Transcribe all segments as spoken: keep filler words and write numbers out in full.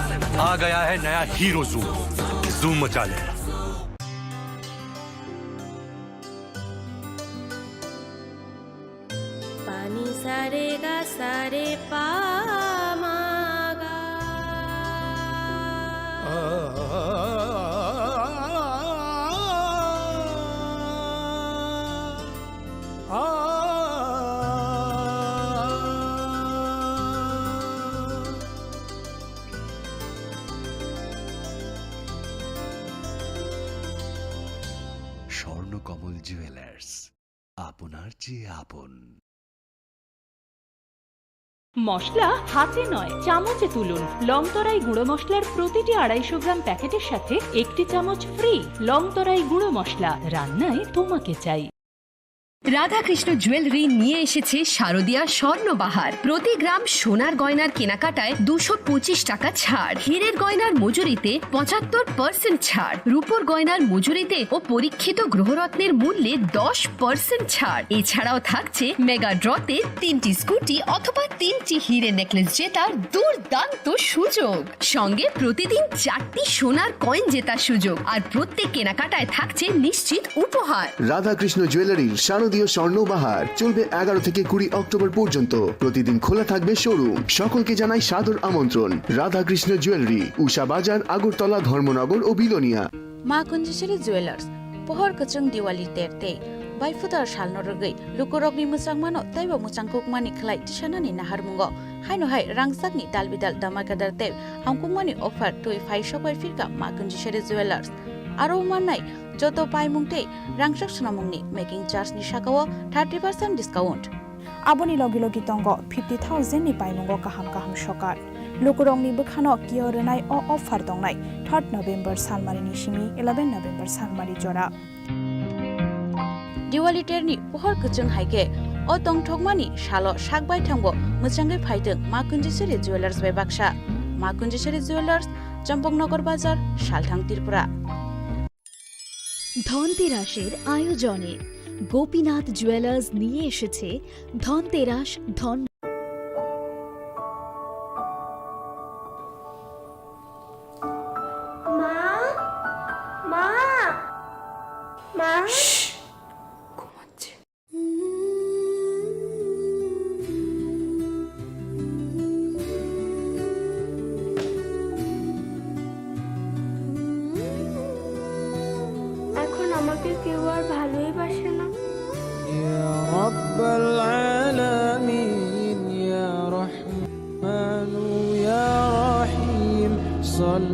आ गया है नया हीरो जूम। जूम मचा ले। पानी सारे गा सारे पा मा गा। স্বর্ণকমল জুয়েলার্স, আপনার চেয়ে আপন। মশলা হাতে নয়, চামচে তুলুন। লংতরাই গুঁড়ো মশলার প্রতিটি আড়াইশো গ্রাম প্যাকেটের সাথে একটি চামচ ফ্রি। লংতরাই গুঁড়ো মশলা, রান্নায় তোমাকে চাই। রাধাকৃষ্ণ জুয়েলারি নিয়ে এসেছে শারদীয়া স্বর্ণবাহার। প্রতি গ্রাম সোনার গয়নার কেনাকাটায় দুশো পঁচিশ টাকা ছাড়, হীরের গয়নার মজুরিতে পঁচাত্তর পার্সেন্ট ছাড়, রূপোর গয়নার মজুরিতে ও পরীক্ষিত গ্রহরত্নের মূল্যে দশ পার্সেন্ট ছাড়। এছাড়াও থাকছে মেগা ড্রতে তিনটি স্কুটি অথবা তিনটি হীরে নেকলেস জেতার দুর্দান্ত সুযোগ। সঙ্গে প্রতিদিন চারটি সোনার কয়েন জেতার সুযোগ, আর প্রত্যেক কেনাকাটায় থাকছে নিশ্চিত উপহার। রাধাকৃষ্ণ জুয়েলারির শারদীয় স্বর্ণ বাহার চলবে এগারো থেকে কুড়ি অক্টোবর পর্যন্ত। প্রতিদিন খোলা থাকবে শোরুম। সকলকে জানাই সাদর আমন্ত্রণ। রাধাকৃষ্ণ জুয়েলারি, উষা বাজার, আগরতলা, ধর্মনগর ও Belonia. Ma Kunjisiri Jewelers, pohor kwchwng Diwali ter tei baiphutar salno rwgwi lukurokni mwchangmano teibo mwchangkukmani khlai tisanani naharmungo. Haino hai rangchakni dalbidal damakadar tei hamkukmani offer twi phai sokbai phirkha Ma Kunjisiri Jewelers. Aro mannai joto paimung tei rangchak swnamungni making charge ni sakao thirty percent discount. Aboni logi logi tongo fifty thousand ni paimungo kaham kaham sokar. Lukurokni bwkhano kiyo rwnai o offer tongnai third November salmarini simi eleven November salmari jora. Diwali terni pohor kwchwng hai khe o tongthokmani salo sak baithangbo mwchangwi phaitwng Ma Kunjisiri Jewelers bai baksa. Ma Kunjisiri Jewelers, Champaknagar Bazar, Salthang, Tripura. ধনতেরাসের আয়োজনে গোপীনাথ জুয়েলার্স নিয়ে এসেছে ধনতেরাস ধন। মা, মা, মা। ঘুমাচ্ছে। এখন আমাকে কেউ আর ভালোই বাসে না। يا رب العالمين، يا رحمن، يا رحيم، صل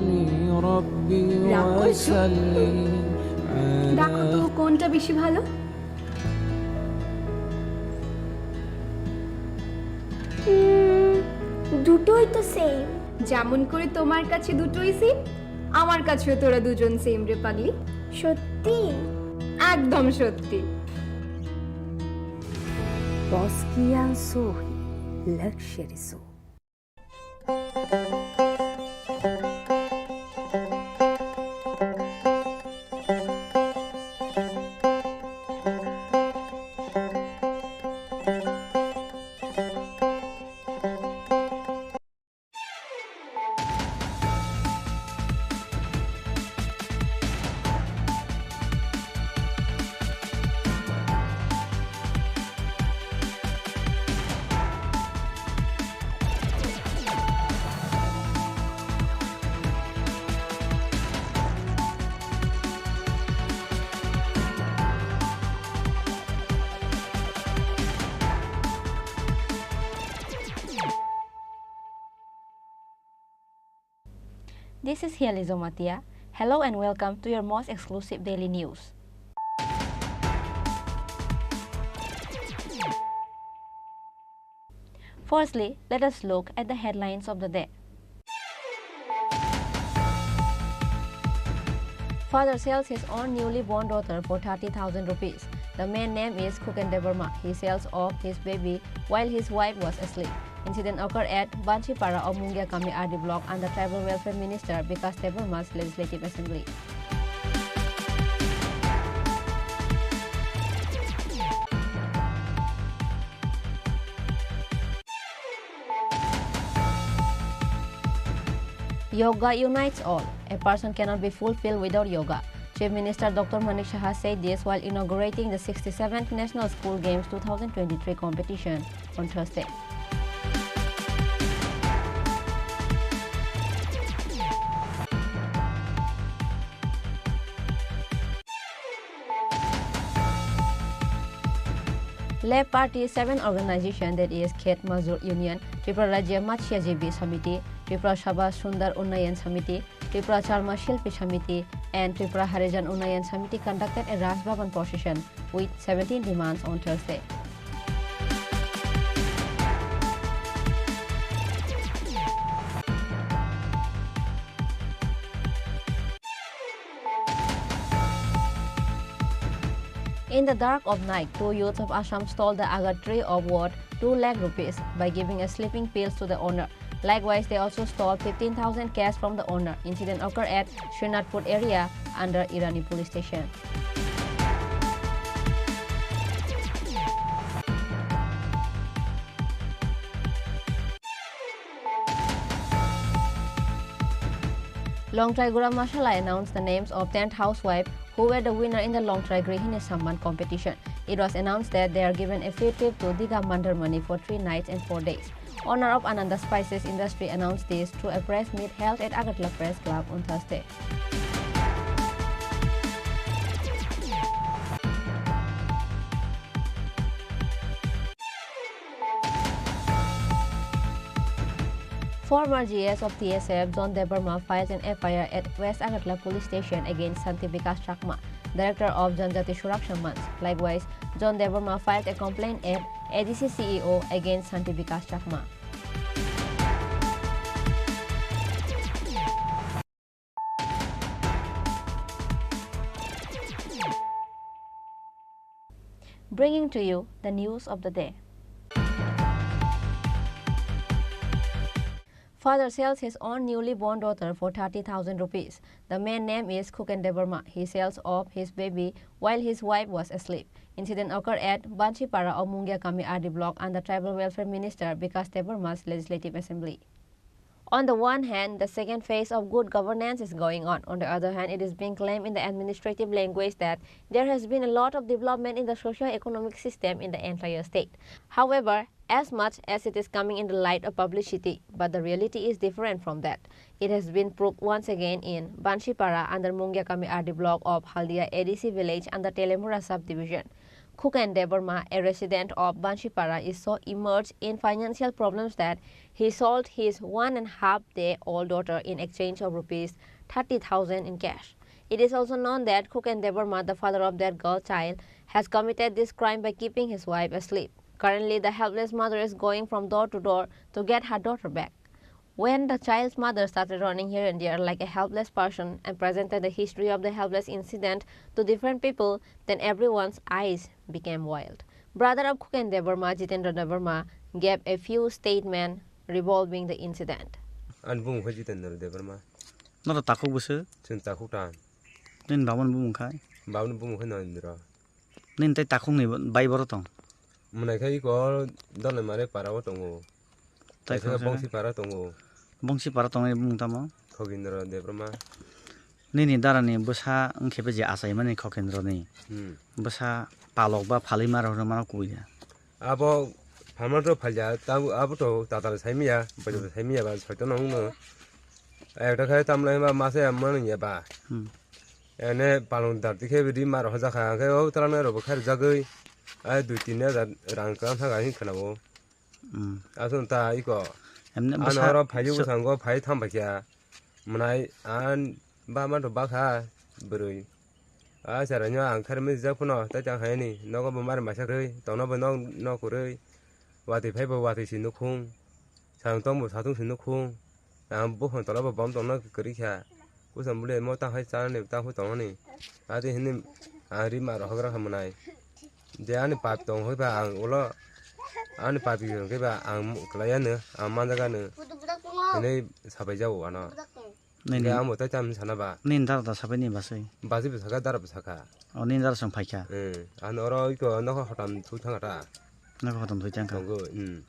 ربي রাগ করছো? وسلم على দেখো তো কোনটা বেশি ভালো। উম, দুটোই তো সেম। যেমন করে তোমার কাছে দুটোই সেম, আমার কাছেও তোরা দুজন সেম রে পাগলি। সত্যি? একদম সত্যি। Boskian Sohi Luxury Sohi. This is Hiali Zomatia. Hello and welcome to your most exclusive daily news. Firstly, let us look at the headlines of the day. Father sells his own newly born daughter for thirty thousand rupees. The man name is Khuken Debbarma. He sells off his baby while his wife was asleep. Incident occurred at Banchipara of Mungia Kami R D block under Tribal Welfare Minister Bikash Debbarma's Legislative Assembly. Yoga unites all. A person cannot be fulfilled without yoga. Chief Minister Doctor Manik Saha said this while inaugurating the sixty-seventh National School Games two thousand twenty-three competition on Thursday. Left Party seven organization, that is Khet Mazur Union, Tripura Rajya Matsyajibi Samiti, Tripura Sabha Sundar Unnayan Samiti, Tripura Charma Shilpi Samiti and Tripura Harijan Unnayan Samiti conducted a Raj Bhavan procession with seventeen demands on Thursday. In the dark of night, two youths of Assam stole the agar tree of worth two lakh rupees by giving a sleeping pills to the owner. Likewise, they also stole fifteen thousand cash from the owner. Incident occurred at Srinathpur area under Irani police station. Longtrai Gura Masala announced the names of ten housewives who were the winner in the Longtrai Grihini Samman competition. It was announced that they are given a free trip to Diga Mandarmani for three nights and four days. Owner of Ananda Spices Industry announced this through a press meet held at Agartala Press Club on Thursday. Former G S of T S F John Debbarma filed an F I R at West Agartala Police Station against Santi Bikash Chakma, Director of Janjati Suraksha Manch. Likewise, John Debbarma filed a complaint at A D C C E O against Santi Bikash Chakma. Bringing to you the news of the day. Father sells his own newly born daughter for thirty thousand rupees. The man name is Khuken Debbarma. He sells off his baby while his wife was asleep. Incident occurred at Banchipara of Mungiakami R D block under Tribal Welfare Minister Bikash Debbarma's Legislative Assembly. On the one hand, the second phase of good governance is going on. On the other hand, it is being claimed in the administrative language that there has been a lot of development in the socio-economic system in the entire state. However, as much as it is coming in the light of publicity, but the reality is different from that. It has been proved once again in Banshipara under Mungiakami R D block of Haldia A D C village under Telemura subdivision. Khuken Debbarma, a resident of Banshipara, is so immersed in financial problems that he sold his one and half day old daughter in exchange of rupees thirty thousand in cash. It is also known that Khuken Debbarma, the father of that girl child, has committed this crime by keeping his wife asleep. Currently, the helpless mother is going from door to door to get her daughter back. When the child's mother started running here and there like a helpless person and presented the history of the helpless incident to different people, then everyone's eyes became wild. Brother of Khuken Debbarma, Jitendra Debbarma, gave a few statements revolving the incident. Ani bumung khe Jitendra Debbarma. Noro takhuk bwswk? Chwng takhuk tan. Nini babani bumung khai? Babani bumung khe Narendra. Nini tei takhukni bai boro tong? Mwnai khe iko Dolai Mare para o tongo. Tei kaisa khe khe Bongsi para tongo. Bongsi para tongnai bumung tamo? Khogindra Debbarma. Nini darani bwsa wngkhe je achaimani Khokendroni. Hmm. Bwsa palok ba phalwi ma rok mano kubui ya. Abo phalma to phalya, ta-, abo to tatal saimiya, bwsa Hmm. saimiya ba soito no wngno. Ekta khe tamlai ma masa ya mani ya ba. Hmm. Ene palong dar tikhe bidi mar hoja kha, khe o tala na robo khair jagwi. Ai dui tin hajar rang kan thaga hin khana bo. Hmm. Aswk ta iko. Emne ano bwsa oro phaiyo so- bwskango phai tham bai kha. Mwnai an ba ma to bakha bwrwi. A chara nyo ang kharmai rijak phano, tai tang hai ni nogo bo mar maisa kwrwi, tongno bo nok, nok kwrwi. Watwi phai bo watwi si nukhung. Sang tong bo satung si nukhung. Ang buphang tola bo bom tongno kwrwi kha. Kusa bwlwi mo tang hai chanani tang hui tongmani. Ati hini ang ri ma rohok rang hamnai. Je ani pap tong hoi ba ang ulo. Ani pap yong khe ba ang mu-, kwlai ano, ang manjak ano. Hinui sabai jago ano. Nini, Hingke ang bo tai tam sana ba. Nini dara da sabai ni basai. Basi bo saka, dara bo saka. O nini dara song phaikha. Eh, ano oro iko nokho hotam thu thanga ta. Nokho hotam thu thanga. Tongo, hmm.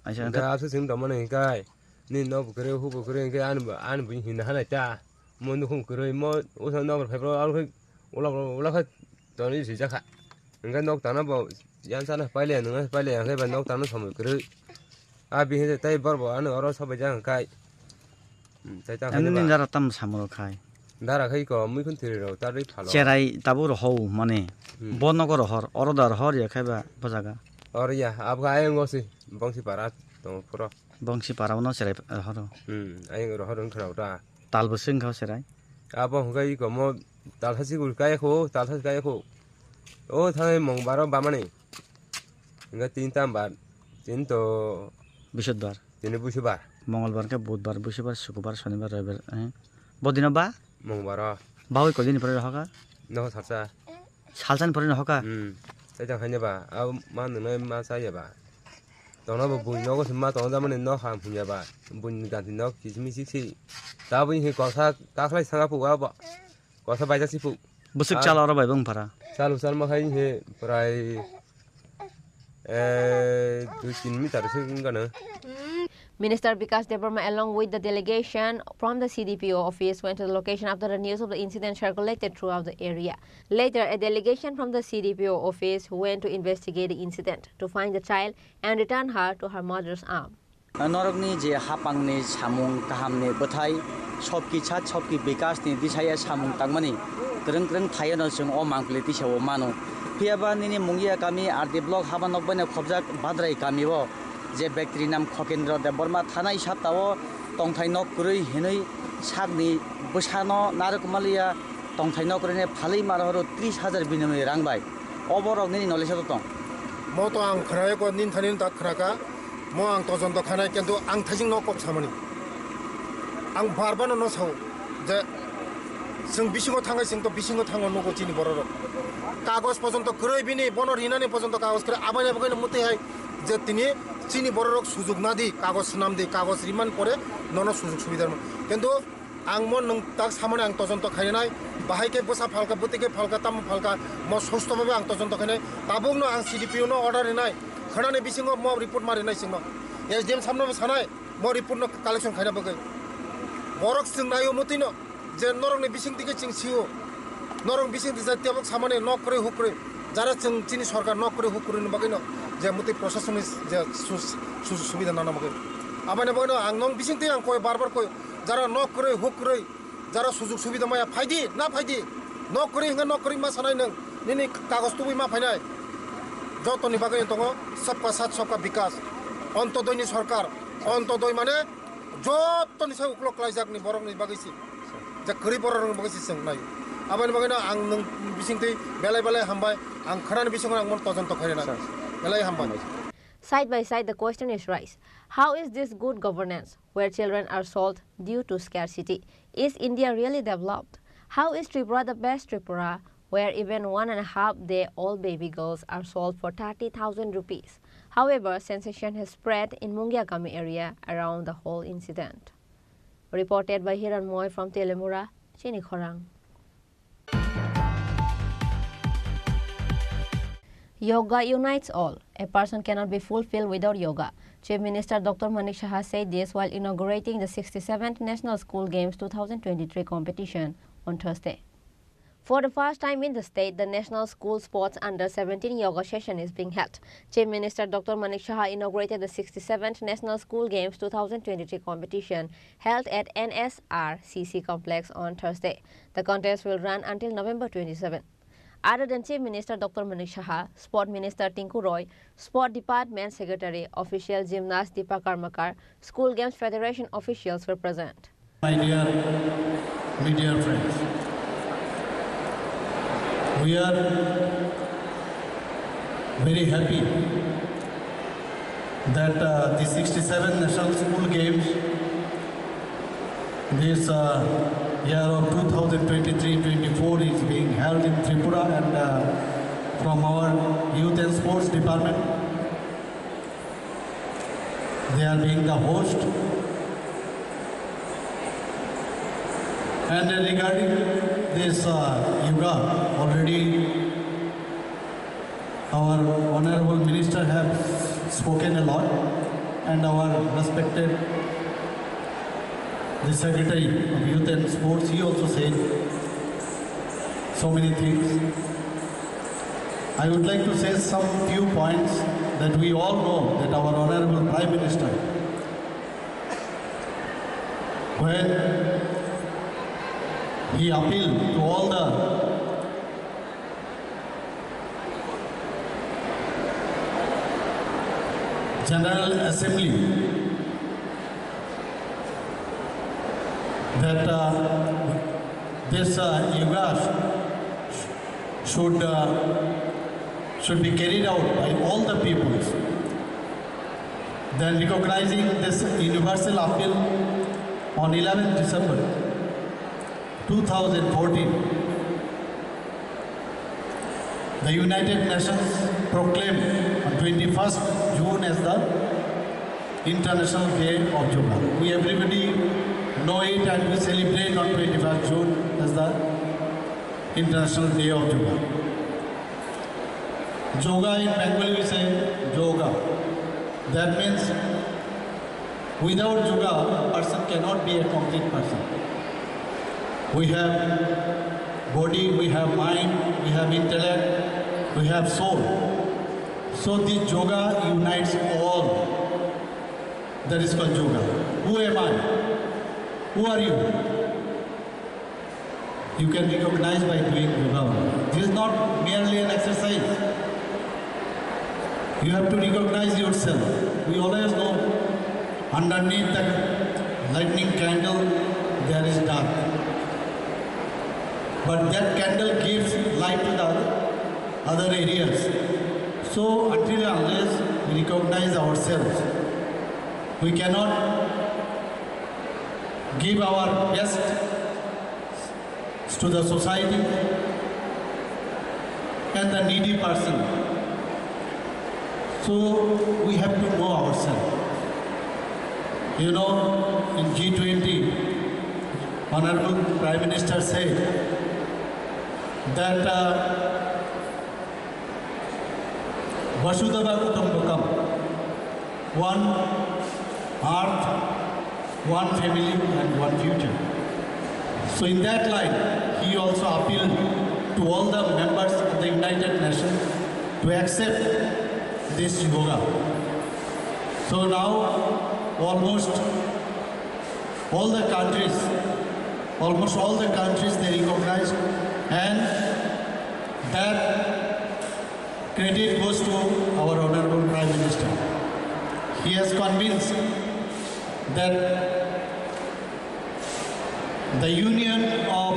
Aisa Hingke angkhe asu sim tongmani hingkai. Nini nok bo kwrwi, huk bo kwrwi, hwnkhe ani bo, ani bo hinwi hanai ta. Mo nukhung kwrwi, mo usa nok rok phai bro, aro khe ulak ulak khe tonwi swijak kha. Hwnkhe nok tangna bo yan sana pailaya, nwngno pailaya, hwnkhe ba nok tangna samung kwrwi. A bihik tei borok bo ano oro sobaijak hwnkhe. Hmm, tei tang Ani haino nini ba. Dara tam samung rok khai. Dara khai ko, muikhun thwrwi rok, ta rwi phalo. Cherai tabuk rohor mane. Hmm. Bo nogo rohor, oro da rohor ya khai ba bo jaga. Oro ya, abo khe ayang o se, Bongsi para tongo phuro. Bongsi para o no cherai rohoro. Hmm, ayang rohor wngkha rok ta. Tal bo se wngkha o cherai. Abo hwnkhe iko mo talsa sikul kaya kho, talsa kaya kho. O thangwi mong baro bamani. Hwnkhe tin tam bar, tin to Bisudbar. Tini busubar. Mongolbar khe budbar, busubar, sukubar, sonibar, roibar, eh. Bo dino ba? Mong baro. Bawi ko dini pore rohoka? No salsa. Salsani pore rohoka? Hmm. Tei tang haino ba, abo ma nwngnai ma chaya ba. Tongna bo bui nogo se ma tongna jamani no ham hunya ba. Bui ni ganti no kichimi chiksi. Ta bui hi kosa kakhlai sanga pu abo. Kosa baija si pu. Bwswk Ah. Chal oro bai bwng para. Chal chal ma khai hi prai, eh, dui tin meter se wng gana. Minister Bikash Debbarma, along with the delegation from the C D P O office, went to the location after the news of the incident circulated throughout the area. Later, a delegation from the C D P O office went to investigate the incident to find the child and return her to her mother's arm. Norokni je hapangni samung kahamni bwthai, sobki sat sobki bikasni disaya samung tangmani kwrwng kwrwng thaiyano chwng o mangpili tisao mano. Phiyaba nini Mungia kami R D block haba nokbaino khobjak Badrai kamio je bektri nam Khokendra Debbarma thanai saptao tongthai nok kwrwi hinwi sakni bwsano narwk maliya tongthai nok kwrwini phalwi maro horo tris hajar binimoni rang bai. Oborok nini knowledge-o tong? Mo to ang khwnai ko, nin thani tak khwnaka. Mo ang tojonto khanai, kintu ang thaising no kok samani. Ang bar bar no, no sao je chwng bisingo thangai, chwng to bisingo thango nugo chini bororok. Kagoj pojonto kwrwi bini, bono rinani pojonto kagoj kwrwi, aboni bagwi no mwtwi hai je tini chini bororok sujuk nadi, kagoj swnam di, kagoj riman pore nono sujuk subida rwma. Kintu Ang mo nwng tak samani ang tojonto khainai, bahai khe bwsa phalka, bwtwi khe phalka, tamo phalka, mo susto bhabe ang tojonto khainai. Tabukno ang C D P O no order rinai, khwnani bisingo mo report ma rinai chwngno. S D M samno bo sanai, mo report no collection khaina bagwi. Borok chwng naio mwtwino je norokni bisingtwi khe chwng sio. Norok bisingtwi jai tebok samani nok kwrwi huk kwrwi. Jara chwng chini sorkar nok kwrwi huk kwrwini bagwino je mwtwi prosasoni je su-, sujuk subida nana bagwi. Aboni bagwino ang nong bisingtwi ang koi bar bar koi. Jara nok kwrwi, huk kwrwi, jara sujuk subida maya, phaidi, na phaidi. Nok kwrwi hwnkhe nok kwrwi ma sanai nwng, nini kagoj tubui ma phainai. Jotoni bagwi tongo Sabka Sath Sabka Bikas, Antyodoi ni sorkar, Antyodoi mane jotoni sai uklok klaijak ni borok ni bagwi si, je kwrwi borok ni bagwi si chwng nai. Aboni bagwi no ang nwng bisingtwi belai belai hambai, ang khwnani bisingo ang mon tojonto khainai. Belai hambai. Side by side, the question is raised, how is this good governance where children are sold due to scarcity? Is India really developed? How is Tripura the best Tripura, where even one and a half day old baby girls are sold for thirty thousand rupees? However, sensation has spread in Mungiakami area around the whole incident. Reported by Hiran Moy from Telemura, Chini Khorang. Yoga unites all. A person cannot be fulfilled without yoga. Chief Minister Doctor Manik Saha said this while inaugurating the sixty-seventh National School Games two thousand twenty-three competition on Thursday. For the first time in the state, the National School Sports Under seventeen Yoga Session is being held. Chief Minister Doctor Manik Saha inaugurated the sixty-seventh National School Games two thousand twenty-three competition held at N S R C C complex on Thursday. The contest will run until November twenty-seven. Other than Chief Minister Doctor Manik Saha, Sport Minister Tinku Roy, Sport Department Secretary, official gymnast Deepa Karmakar, School Games Federation officials were present. My dear media friends, we are very happy that, uh, the sixty-seven National School Games this, uh, year of two thousand twenty-three twenty-four is being held in Tripura, and, uh, from our Youth and Sports Department, they are being the host. And regarding this, uh, yoga, already our Honorable Minister have spoken a lot, and our respected The Secretary of Youth and Sports, he also said so many things. I would like to say some few points that we all know that our Honorable Prime Minister, when he appealed to all the General Assembly that uh, this uh, yoga sh- should uh, should be carried out by all the peoples. Then recognizing this universal appeal on eleventh December two thousand fourteen, the United Nations proclaimed on twenty-first June as the International Day of Yoga. We everybody know it and we celebrate on twenty-first June as the International Day of Yoga. Yoga in Bengali we say yoga. That means without yoga, a person cannot be a complete person. We have body, we have mind, we have intellect, we have soul. So this yoga unites all. That is called yoga. Who am I? Who are you? You can recognize by doing yoga only. This is not merely an exercise. You have to recognize yourself. We always know underneath the lightning candle there is dark. But that candle gives light to the other areas. So until and unless we recognize ourselves, we cannot give our best to the society and the needy person. So we have to know ourselves. You know, in G twenty, Honorable Prime Minister said that uh, Vasudhaiva Kutumbakam, one earth, one family and one future. So in that line, he also appealed to all the members of the United Nations to accept this yoga. So now almost all the countries, almost all the countries they recognized, and that credit goes to our Honorable Prime Minister. He has convinced that the union of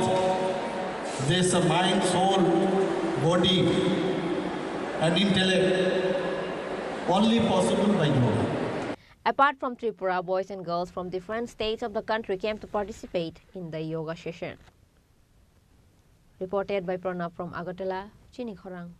this mind, soul, body, and intellect only possible by yoga. Apart from Tripura, boys and girls from different states of the country came to participate in the yoga session. Reported by Pranab from Agartala, Chini Khorang.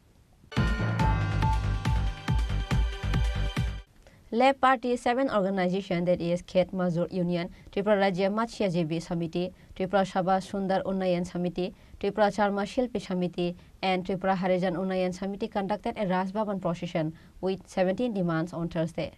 Left Party seven organization, that is Khet Mazur Union, Tripura Rajya Matsyajibi Samiti, Tripura Sabha Sundar Unnayan Samiti, Tripura Charma Shilpi Samiti, and Tripura Harijan Unnayan Samiti conducted a Raj Bhavan procession with seventeen demands on Thursday.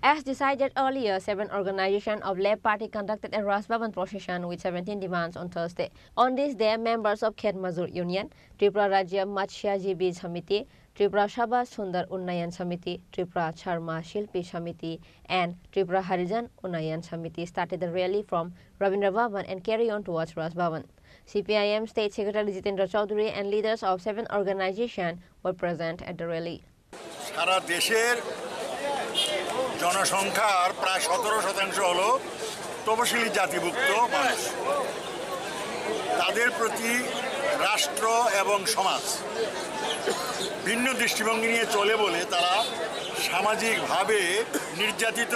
As decided earlier, seven organization of Left Party conducted a Raj Bhavan procession with seventeen demands on Thursday. On this day, members of Khet Mazur Union, Tripura Rajya Matsyajibi Samiti, Tripura Sabha Sundar Unnayan Samiti, Tripura Charma Shilpi Samiti, and Tripura Harijan Unnayan Samiti started the rally from Rabindra Bhavan and carry on towards Raj Bhavan. C P I M State Secretary Jitendra Chaudhary and leaders of seven organization were present at the rally. সারা দেশের জনসংখ্যার প্রায় সতেরো শতাংশ হলো তপশিলি জাতিভুক্ত মানুষ। তাদের প্রতি রাষ্ট্র এবং সমাজ ভিন্ন দৃষ্টিভঙ্গি নিয়ে চলে বলে তারা সামাজিকভাবে নির্যাতিত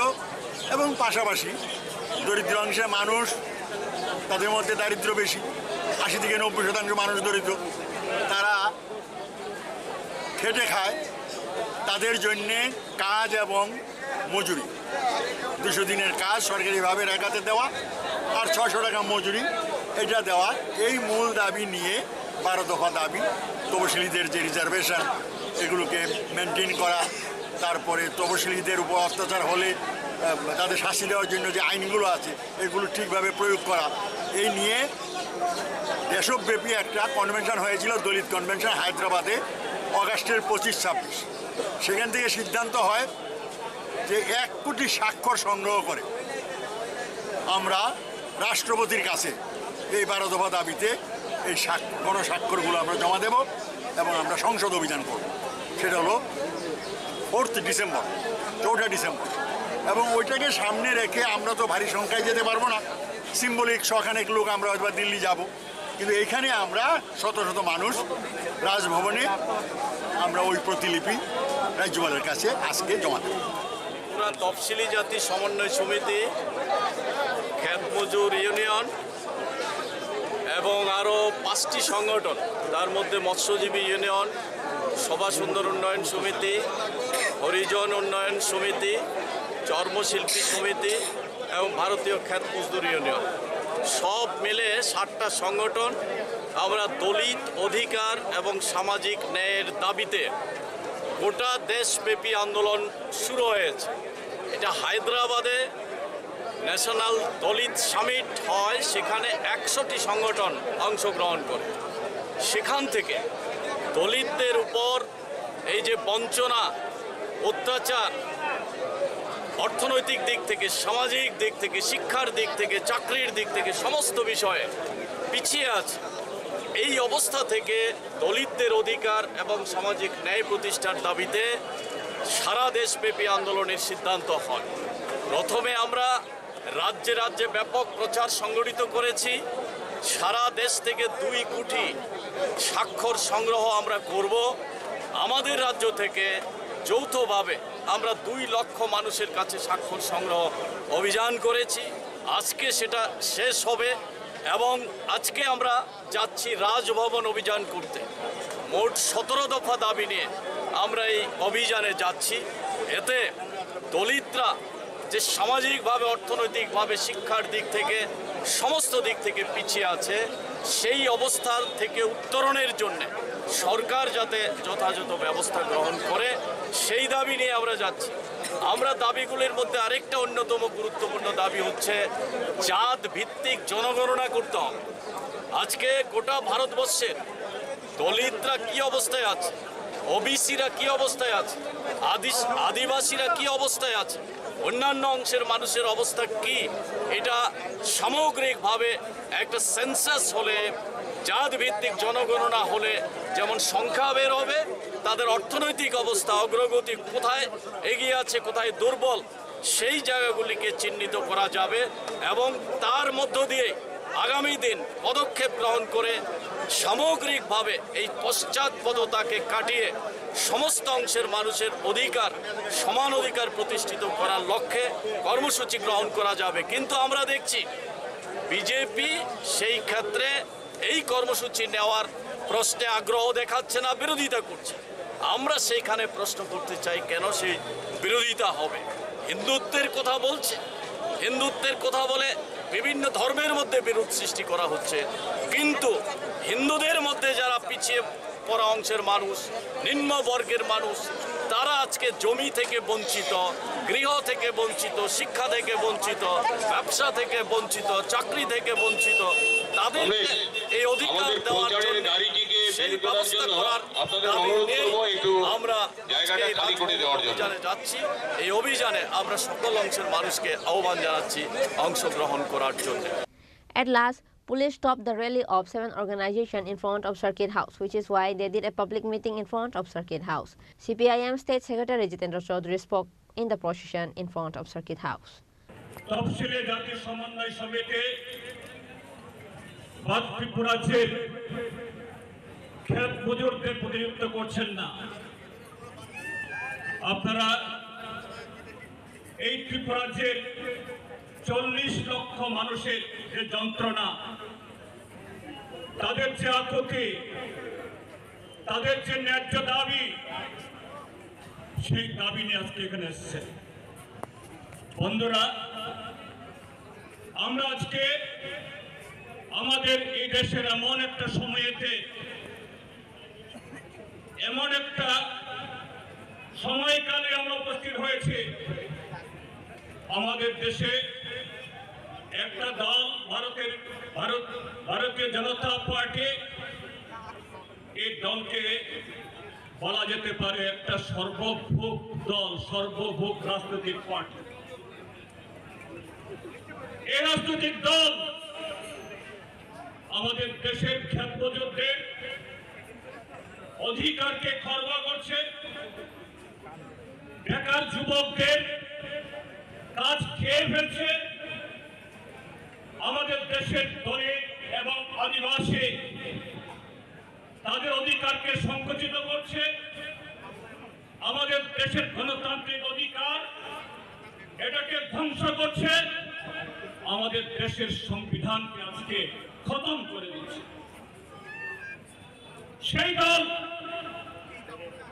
এবং পাশাপাশি দরিদ্র অংশের মানুষ, তাদের মধ্যে দারিদ্র্য বেশি, আশি থেকে নব্বই শতাংশ মানুষ দরিদ্র। তারা খেটে খায়, তাদের জন্যে কাজ এবং মজুরি, দুশো দিনের কাজ সরকারিভাবে রেখাতে দেওয়া আর ছশো টাকা মজুরি, এটা দেওয়া। এই মূল দাবি নিয়ে বারো দফা দাবি, তপশিলিদের যে রিজার্ভেশন, এগুলোকে মেনটেন করা, তারপরে তপশিলিদের উপর অত্যাচার হলে আহ, তাদের শাস্তি দেওয়ার জন্য যে আইনগুলো আছে, এগুলো ঠিকভাবে প্রয়োগ করা, এই নিয়ে দেশব্যাপী একটা কনভেনশন হয়েছিল, দলিত কনভেনশন, হায়দ্রাবাদে অগাস্টের পঁচিশ ছাব্বিশ। সেখান থেকে সিদ্ধান্ত হয় যে এক কোটি স্বাক্ষর সংগ্রহ করে আমরা রাষ্ট্রপতির কাছে এই বারো দফা দাবিতে এই স্বাক্ষ-, গণস্বাক্ষরগুলো আমরা জমা দেব এবং আমরা সংসদ অভিযান করব। সেটা হলো ফোর্থ ডিসেম্বর, চৌঠা ডিসেম্বর। এবং ওইটাকে সামনে রেখে আমরা তো ভারী সংখ্যায় যেতে পারবো না, সিম্বলিক শখানেক লোক আমরা হয়তো বা দিল্লি যাব, কিন্তু এখানে আমরা শত শত মানুষ রাজভবনে আমরা ওই প্রতিলিপি রাজ্যপালের কাছে আজকে জমা দেব। ত্রিপুরা তফসিলি জাতি সমন্বয় সমিতি, ক্ষেত মজুর ইউনিয়ন এবং আরও পাঁচটি সংগঠন, তার মধ্যে মৎস্যজীবী ইউনিয়ন, শোভা সুন্দর উন্নয়ন সমিতি, হরিজন উন্নয়ন সমিতি, চর্মশিল্পী সমিতি এবং ভারতীয় ক্ষেত মজদুর ইউনিয়ন, সব মিলে সাতটা সংগঠন আমরা দলিত অধিকার এবং সামাজিক ন্যায়ের দাবিতে গোটা দেশব্যাপী আন্দোলন শুরু হয়েছে। এটা হায়দ্রাবাদে ন্যাশনাল দলিত সামিট হয়, সেখানে একশোটি সংগঠন অংশগ্রহণ করে। সেখান থেকে দলিতদের উপর এই যে বঞ্চনা, অত্যাচার, অর্থনৈতিক দিক থেকে, সামাজিক দিক থেকে, শিক্ষার দিক থেকে, চাকরির দিক থেকে সমস্ত বিষয়ে পিছিয়ে আছে, এই অবস্থা থেকে দলিতদের অধিকার এবং সামাজিক ন্যায় প্রতিষ্ঠার দাবিতে সারা দেশব্যাপী আন্দোলনের সিদ্ধান্ত হয়। প্রথমে আমরা রাজ্যে রাজ্যে ব্যাপক প্রচার সংগঠিত করেছি। সারা দেশ থেকে দুই কোটি স্বাক্ষর সংগ্রহ আমরা করব। আমাদের রাজ্য থেকে যৌথভাবে আমরা দুই লক্ষ মানুষের কাছে স্বাক্ষর সংগ্রহ অভিযান করেছি। আজকে সেটা শেষ হবে এবং আজকে আমরা যাচ্ছি রাজভবন অভিযান করতে। মোট সতেরো দফা দাবি নিয়ে আমরা এই অভিযানে যাচ্ছি। এতে দলিতরা যে সামাজিকভাবে, অর্থনৈতিকভাবে, শিক্ষার দিক থেকে, সমস্ত দিক থেকে পিছিয়ে আছে, সেই অবস্থা থেকে উত্তরণের জন্য সরকার যাতে যথাযথ ব্যবস্থা গ্রহণ করে, সেই দাবি নিয়ে আমরা যাচ্ছি। আমরা দাবিগুলির মধ্যে আরেকটা অন্যতম গুরুত্বপূর্ণ দাবি হচ্ছে জাত ভিত্তিক জনগণনা করতে হবে। আজকে গোটা ভারতবর্ষের দলিতরা কি অবস্থায় আছে, ওবিসিরা কি অবস্থায় আছে, আদিস-, আদিবাসীরা কি অবস্থায় আছে, অন্যান্য অংশের মানুষের অবস্থা কি, এটা সামগ্রিকভাবে একটা সেন্সাস হলে, জাতভিত্তিক জনগণনা হলে যেমন সংখ্যা বের হবে, তাদের অর্থনৈতিক অবস্থা, অগ্রগতি কোথায় এগিয়ে আছে, কোথায় দুর্বল, সেই জায়গাগুলিকে চিহ্নিত করা যাবে এবং তার মধ্য দিয়ে আগামী দিন পদক্ষেপ গ্রহণ করে সামগ্রিকভাবে এই পশ্চাৎপদতাকে কাটিয়ে সমস্ত অংশের মানুষের অধিকার, সমান অধিকার প্রতিষ্ঠিত করার লক্ষ্যে কর্মসূচি গ্রহণ করা যাবে। কিন্তু আমরা দেখছি বিজেপি সেই ক্ষেত্রে এই কর্মসূচি নেওয়ার প্রশ্নে আগ্রহ দেখাচ্ছে না, বিরোধিতা করছে। আমরা সেইখানে প্রশ্ন করতে চাই, কেন সেই বিরোধিতা হবে? হিন্দুত্বের কথা বলছে, হিন্দুত্বের কথা বলে বিভিন্ন ধর্মের মধ্যে বিরোধ সৃষ্টি করা হচ্ছে, কিন্তু হিন্দুদের মধ্যে যারা পিছিয়ে পড়া অংশের মানুষ, নিম্ন বর্গের মানুষ, তারা আজকে জমি থেকে বঞ্চিত, গৃহ থেকে বঞ্চিত, শিক্ষা থেকে বঞ্চিত, ব্যবসা থেকে বঞ্চিত, চাকরি থেকে বঞ্চিত। তাদের এই অধিকার দেওয়ার জন্য, সেই ব্যবস্থা করার দাবি নিয়ে আমরা আজকে এই রাজভবন অভিযানে যাচ্ছি। এই অভিযানে আমরা সকল অংশের মানুষকে আহ্বান জানাচ্ছি অংশগ্রহণ করার জন্য। At last, police stopped the rally of seven organization in front of Circuit House, which is why they did a public meeting in front of Circuit House. C P I M State Secretary Jitendra Chaudhary spoke in the procession in front of Circuit House. তফসিলি জাতি সমন্বয় সমিতি বা ত্রিপুরা রাজ্যের ক্ষেত মজুরদের প্রতিনিধিত্ব করছেন না। আপনারা এই ত্রিপুরা রাজ্যের চল্লিশ লক্ষ মানুষের যে যন্ত্রণা, তাদের যে আকুতি, তাদের যে ন্যায্য দাবি, সেই দাবি নিয়ে আজকে এখানে এসেছে। বন্ধুরা, আমরা আজকে আমাদের এই দেশের এমন একটা সময়েতে, এমন একটা সময়কালে আমরা উপস্থিত হয়েছি, আমাদের দেশে একটা দল ভারতের, ভারত, ভারতীয় জনতা পার্টি, এই দলকে বলা যেতে পারে একটা সর্বভোগ দল, সর্বভোগ রাজনৈতিক পার্টি। এই রাজনৈতিক দল আমাদের দেশের ক্ষেত মজুরদের অধিকারকে খর্বা করছে, বেকার যুবকদের কাজ খেয়ে ফেলছে, আমাদের দেশের দলিত এবং আদিবাসী তাদের অধিকারকে সংকুচিত করছে, আমাদের দেশের গণতান্ত্রিক অধিকার এটাকে ধ্বংস করছে, আমাদের দেশের সংবিধানকে আজকে খতম করে দিচ্ছে। সেই দল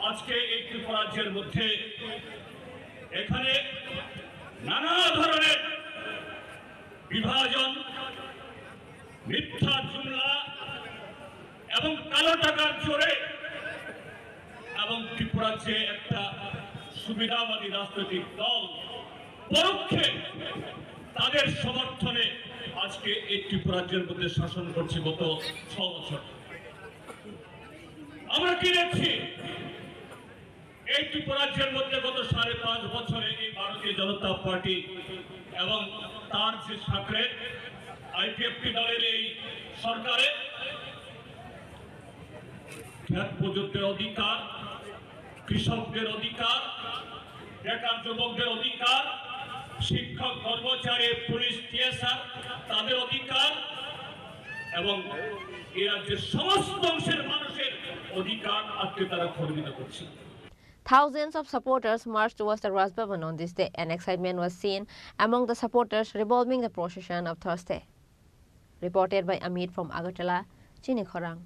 আজকে এই ত্রিপুরা রাজ্যের মধ্যে এখানে নানা ধরনের বিভাজন, মিথ্যা জুমলা এবং কালো টাকার জোরে এবং ত্রিপুরার যে একটা সুবিধাবাদী রাজনৈতিক দল পরোক্ষে তাদের সমর্থনে আজকে এই ত্রিপুরা রাজ্যের মধ্যে শাসন করছে গত ছ বছর। আমরা কি দেখছি? এই ত্রিপুরা রাজ্যের মধ্যে গত সাড়ে পাঁচ বছরে এই ভারতীয় জনতা পার্টি এবং তার যে সাথে আইপিএফটি দলের এই সরকারে ক্ষেত মজুরদের অধিকার, কৃষকদের অধিকার, বেকার যুবকদের অধিকার, শিক্ষক, কর্মচারী, পুলিশ, টিএসআর তাদের অধিকার এবং এই রাজ্যের সমস্ত অংশের মানুষের অধিকার আজকে তারা খর্বিত করছে। Thousands of supporters marched towards the Raj Bhavan on this day, and excitement was seen among the supporters revolving the procession of Thursday. Reported by Amit from Agartala, Chini Khorang.